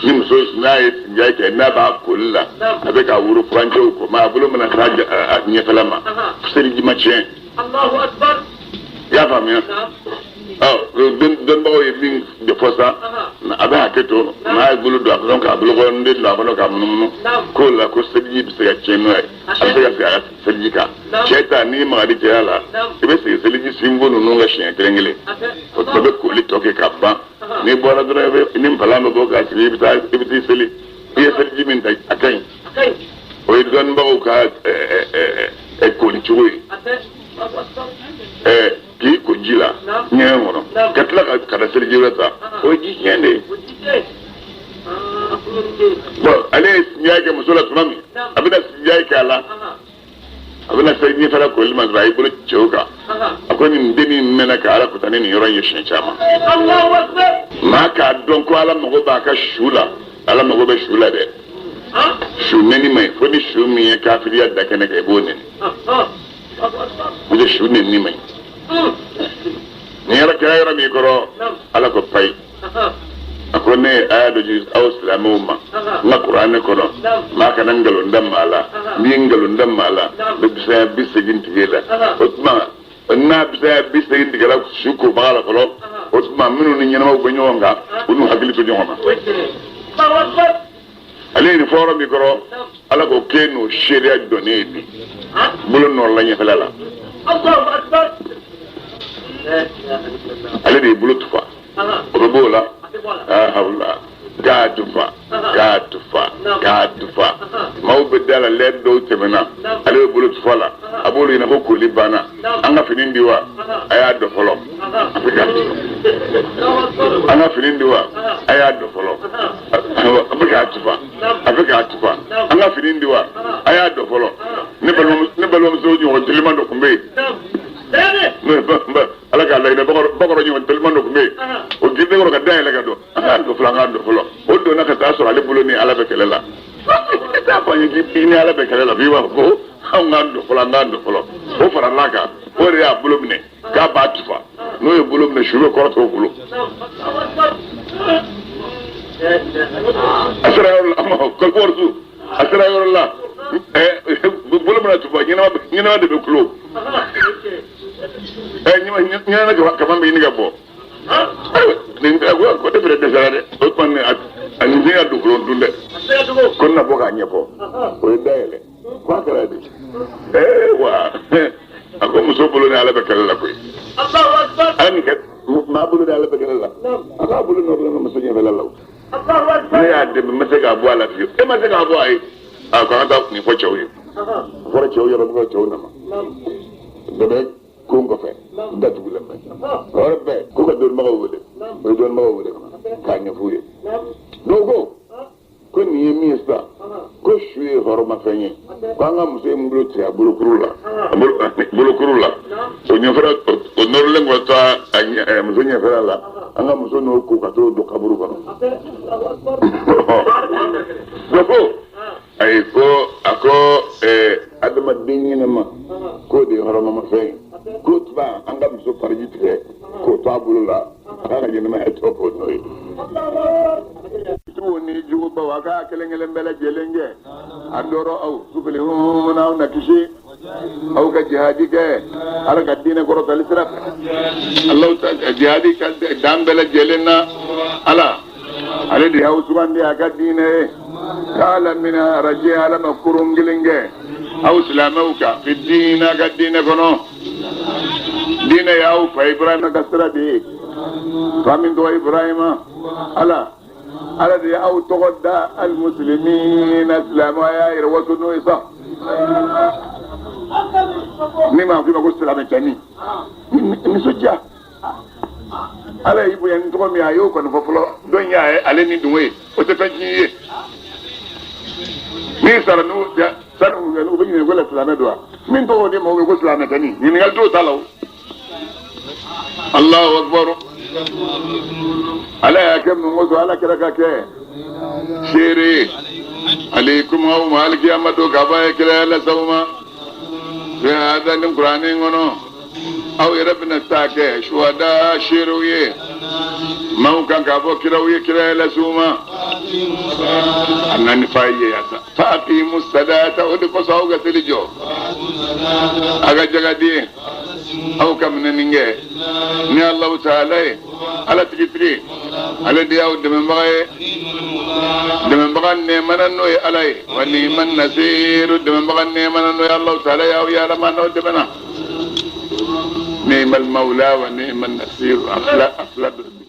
Ni muso n'a ye sinja kɛ, n'a b'a koli la, a bɛ ka woro furancɛw ko, mais a bolo mana taa a ɲɛfɛla ma, seliji ma tiɲɛ. I y'a faamuya? Ɔ, dɔnnibagaw ye min de fɔ sa, a bɛ hakɛ to n'a ye bolo don a kɔnɔ k'a bolokɔrɔnden don a kɔnɔ k'a munumunu k'o la, ko seliji bɛ se ka tiɲɛ n'o ye, a bɛ se ka sigi a ka seliji kan. Cɛ ta, n'i magar'i cɛya la, i bɛ segin seliji sinfo ninnu ka siɲɛ kelen kelen. O tuma i bɛ koli tɔ kɛ ka ban. N'i bɔra dɔrɔn, i bɛ ni npalan bɛ bɔ k'a sigi, i bɛ taa, i bɛ t'i seli. I ye seliji min ta, a ka ɲi. O ye dɔnnibagaw ka koli cogo ye. K'i ko ji la ɲɛgɛn kɔnɔ ka tila ka na seliji wɛrɛ ta, o ye ji tiɲɛ de ye. Bon, ale ye sinja kɛ muso la tuma min, a bɛna sinja kɛ a la, a bɛna se ɲɛfɛla koli ma dɔrɔn, a y'i bolo cɛw kan, a ko nin dennin mɛnna ka Ala kuta ni nin yɔrɔ in ye siɲɛ caman. Maa k'a dɔn ko Ala mago b'a ka su la. Ala mago bɛ su la dɛ. Su nɛni man ɲi, fo ni su min ye kafiriya da kɛnɛ kan, i b'o nɛni. O de su nɛni man ɲi. Nin yɔrɔ kɛra yɔrɔ min kɔrɔ, Ala ko payi, a ko ne ye aya dɔ jigin aw silamɛw ma n ka kuranɛ kɔnɔ: maa kana nkalon da maa la. N'i ye nkalon da maa la, n bɛ bisaya 80 tigɛ la. O tuma n'a bisaya 80 tigɛra su kobaga la fɔlɔ, o tuma minnu ni ɲɛnamaw bɛ ɲɔgɔn kan, u n'u hakili to ɲɔgɔn na. Ale ye nin fɔ yɔrɔ min kɔrɔ, Ala ko k'e n'o seereya jɔnnen ye bi, bolo nɔrɔla ɲɛfɛla la. Ale de ye bolo tufa, o bɛ b'o la hawula k'a tufa, k'a tufa, k'a tufa. Maaw bɛ da la, lɛri dɔw tɛmɛna, ale bɛ bolo tufa la, a b'olu ɲɛna ko koli banna. An ka fini di wa? A y'a dɔn fɔlɔ, a bɛ k'a tufa. An ka fini di wa? A y'a dɔn fɔlɔ, a bɛ k'a tufa, a bɛ k'a tufa. An ka fini di wa? A y'a dɔn fɔlɔ. Ne balimamuso ɲɔgɔn teliman dɔ tun bɛ yen, Ala k'a lahinɛ, bakɔrɔ ɲɔgɔn teliman dɔ tun bɛ yen, o girin kɔrɔ ka da yɛlɛ ka don. An k'a dɔn fɔlɔ, an k'a dɔn fɔlɔ. O donna ka taa sɔrɔ ale bolo ni Ala bɛ kɛlɛ la. E t'a fɔ an ye k'i ni Ala bɛ kɛlɛ la, f'i b'a fɔ ko anw k'an dɔn fɔlɔ, an k'an dɔn fɔlɔ. O faral'a kan, o de y'a bolo minɛ k'a b'a tufa. N'o ye bolo minɛ, su bɛ kɔrɔtɔ o bolo. A sera yɔrɔ la, a ma kɔlɔsi, a sera yɔrɔ la, bolo mana tufa, ɲɛnama de bɛ kulo. Ɲɛnama kama bɛ ɲini ka bɔ. Nin ko ne fɛnɛ dɛsɛra dɛ. O tuma a nin den ka dugukolo dun dɛ. Ko n na bɔ k'a ɲɛfɔ. O ye dayɛlɛ. Ko a kɛra di? Wa a ko muso bolo ni Ala bɛ kɛlɛ la koyi. Ala min kɛ maa bolo da ala bɛ kɛlɛ la, a k'a bolo nɔrɔlen bɛ muso ɲɛfɛla la o. Ne y'a dɛmɛ, n ma se k'a bɔ a la fiyewu. E ma se k'a bɔ a ye, a ko an ka taa nin fɔ cɛw ye. A fɔra cɛw yɛrɛ bɛ cɛw nana bɛɛ bɛ kon kɔfɛ datugulen bɛ o yɔrɔ bɛɛ, ko ka dɔnnibagaw wele. O ye dɔnnibagaw wele ka na k'a ɲɛf'u ye. Dɔw ko nin ye min ye sisan, ko su ye hɔrɔnmafɛn ye, ko an ka muso ye mun bolo tigɛ a bolokuru la, a bolokuru la, o ɲɛfɛla o nɔrɔlen kɔ taa a muso ɲɛfɛla la, an ka muso n'o ko ka t'o don kaburu kɔnɔ. Dɔ ko ayi, ko a ko adamaden ɲɛnama k'o de ye hɔrɔnmafɛn ye, k'o tuma an ka muso fariji tigɛ k'o to a bolo la, a k'a ka ɲɛnamaya tɔ k'o n'o ye. Jugu ni jugubaw, a k'a kelen kelen bɛɛ lajɛlen kɛ a dɔrɔ aw tuflihun, aw na kisi. Aw ka jihadi kɛ Ala ka diinɛ kɔrɔtali sira fɛ. Alahu ta jihadi ka dan bɛɛ lajɛlen na, Ala ale de y'aw sugandi a ka diinɛ ye k'a lamina arajɛ. Ala ma kurun kelen kɛ aw silamɛw kan fi diinɛ, ka diinɛ kɔnɔ. Diinɛ y'aw fa Ibrahima ka sira de ye, fa min tɔgɔ Ibrahima. Ala de y'aw tɔgɔ da alimusilimina, silamɛw. A y'a yɛrɛ waso n'o ye sa. Ni maa ko i ma ko silamɛ cɛnin, nisɔndiya. Ala y'i bonya ni tɔgɔ min ye, a y'o kɔni fɔ fɔlɔ. Dɔ in y'a ye ale ni dungo ye, o tɛ fɛn tiɲɛ ye. N'i sara n'u sani u bɛ ɲininka ko la silamɛ don wa, min tɔgɔ de maaw bɛ ko silamɛ cɛnin, ɲininkali t'o ta la o. Allahu akbar. Ala y'a kɛ mun kosɔn? Ala kɛra ka kɛ seere aleikum, aw ma, alikiyama don k'a fɔ a ye kira lase aw ma fi hada ni kuranɛ kɔnɔ. Aw yɛrɛ bɛna taa kɛ suhada, seerew ye maaw kan k'a fɔ kiraw ye kira lase u ma. A nani fa ye yasa fa aqimu salata, o de kosɔn aw ka seli jɔ, a ka jaga di, aw ka minɛni kɛ ni Alahu taala ye. Ala tigitigi, ale de y'aw dɛmɛbaga ye, dɛmɛbaga nɛɛmana n'o ye Ala ye. Wa ni'man nasiru, dɛmɛbaga nɛɛmana n'o ye Alahu taala y'aw ye. Ala ma n'aw dɛmɛna, ni'mal mawla wa ni'man nasiru, a fila a fila bɛɛ.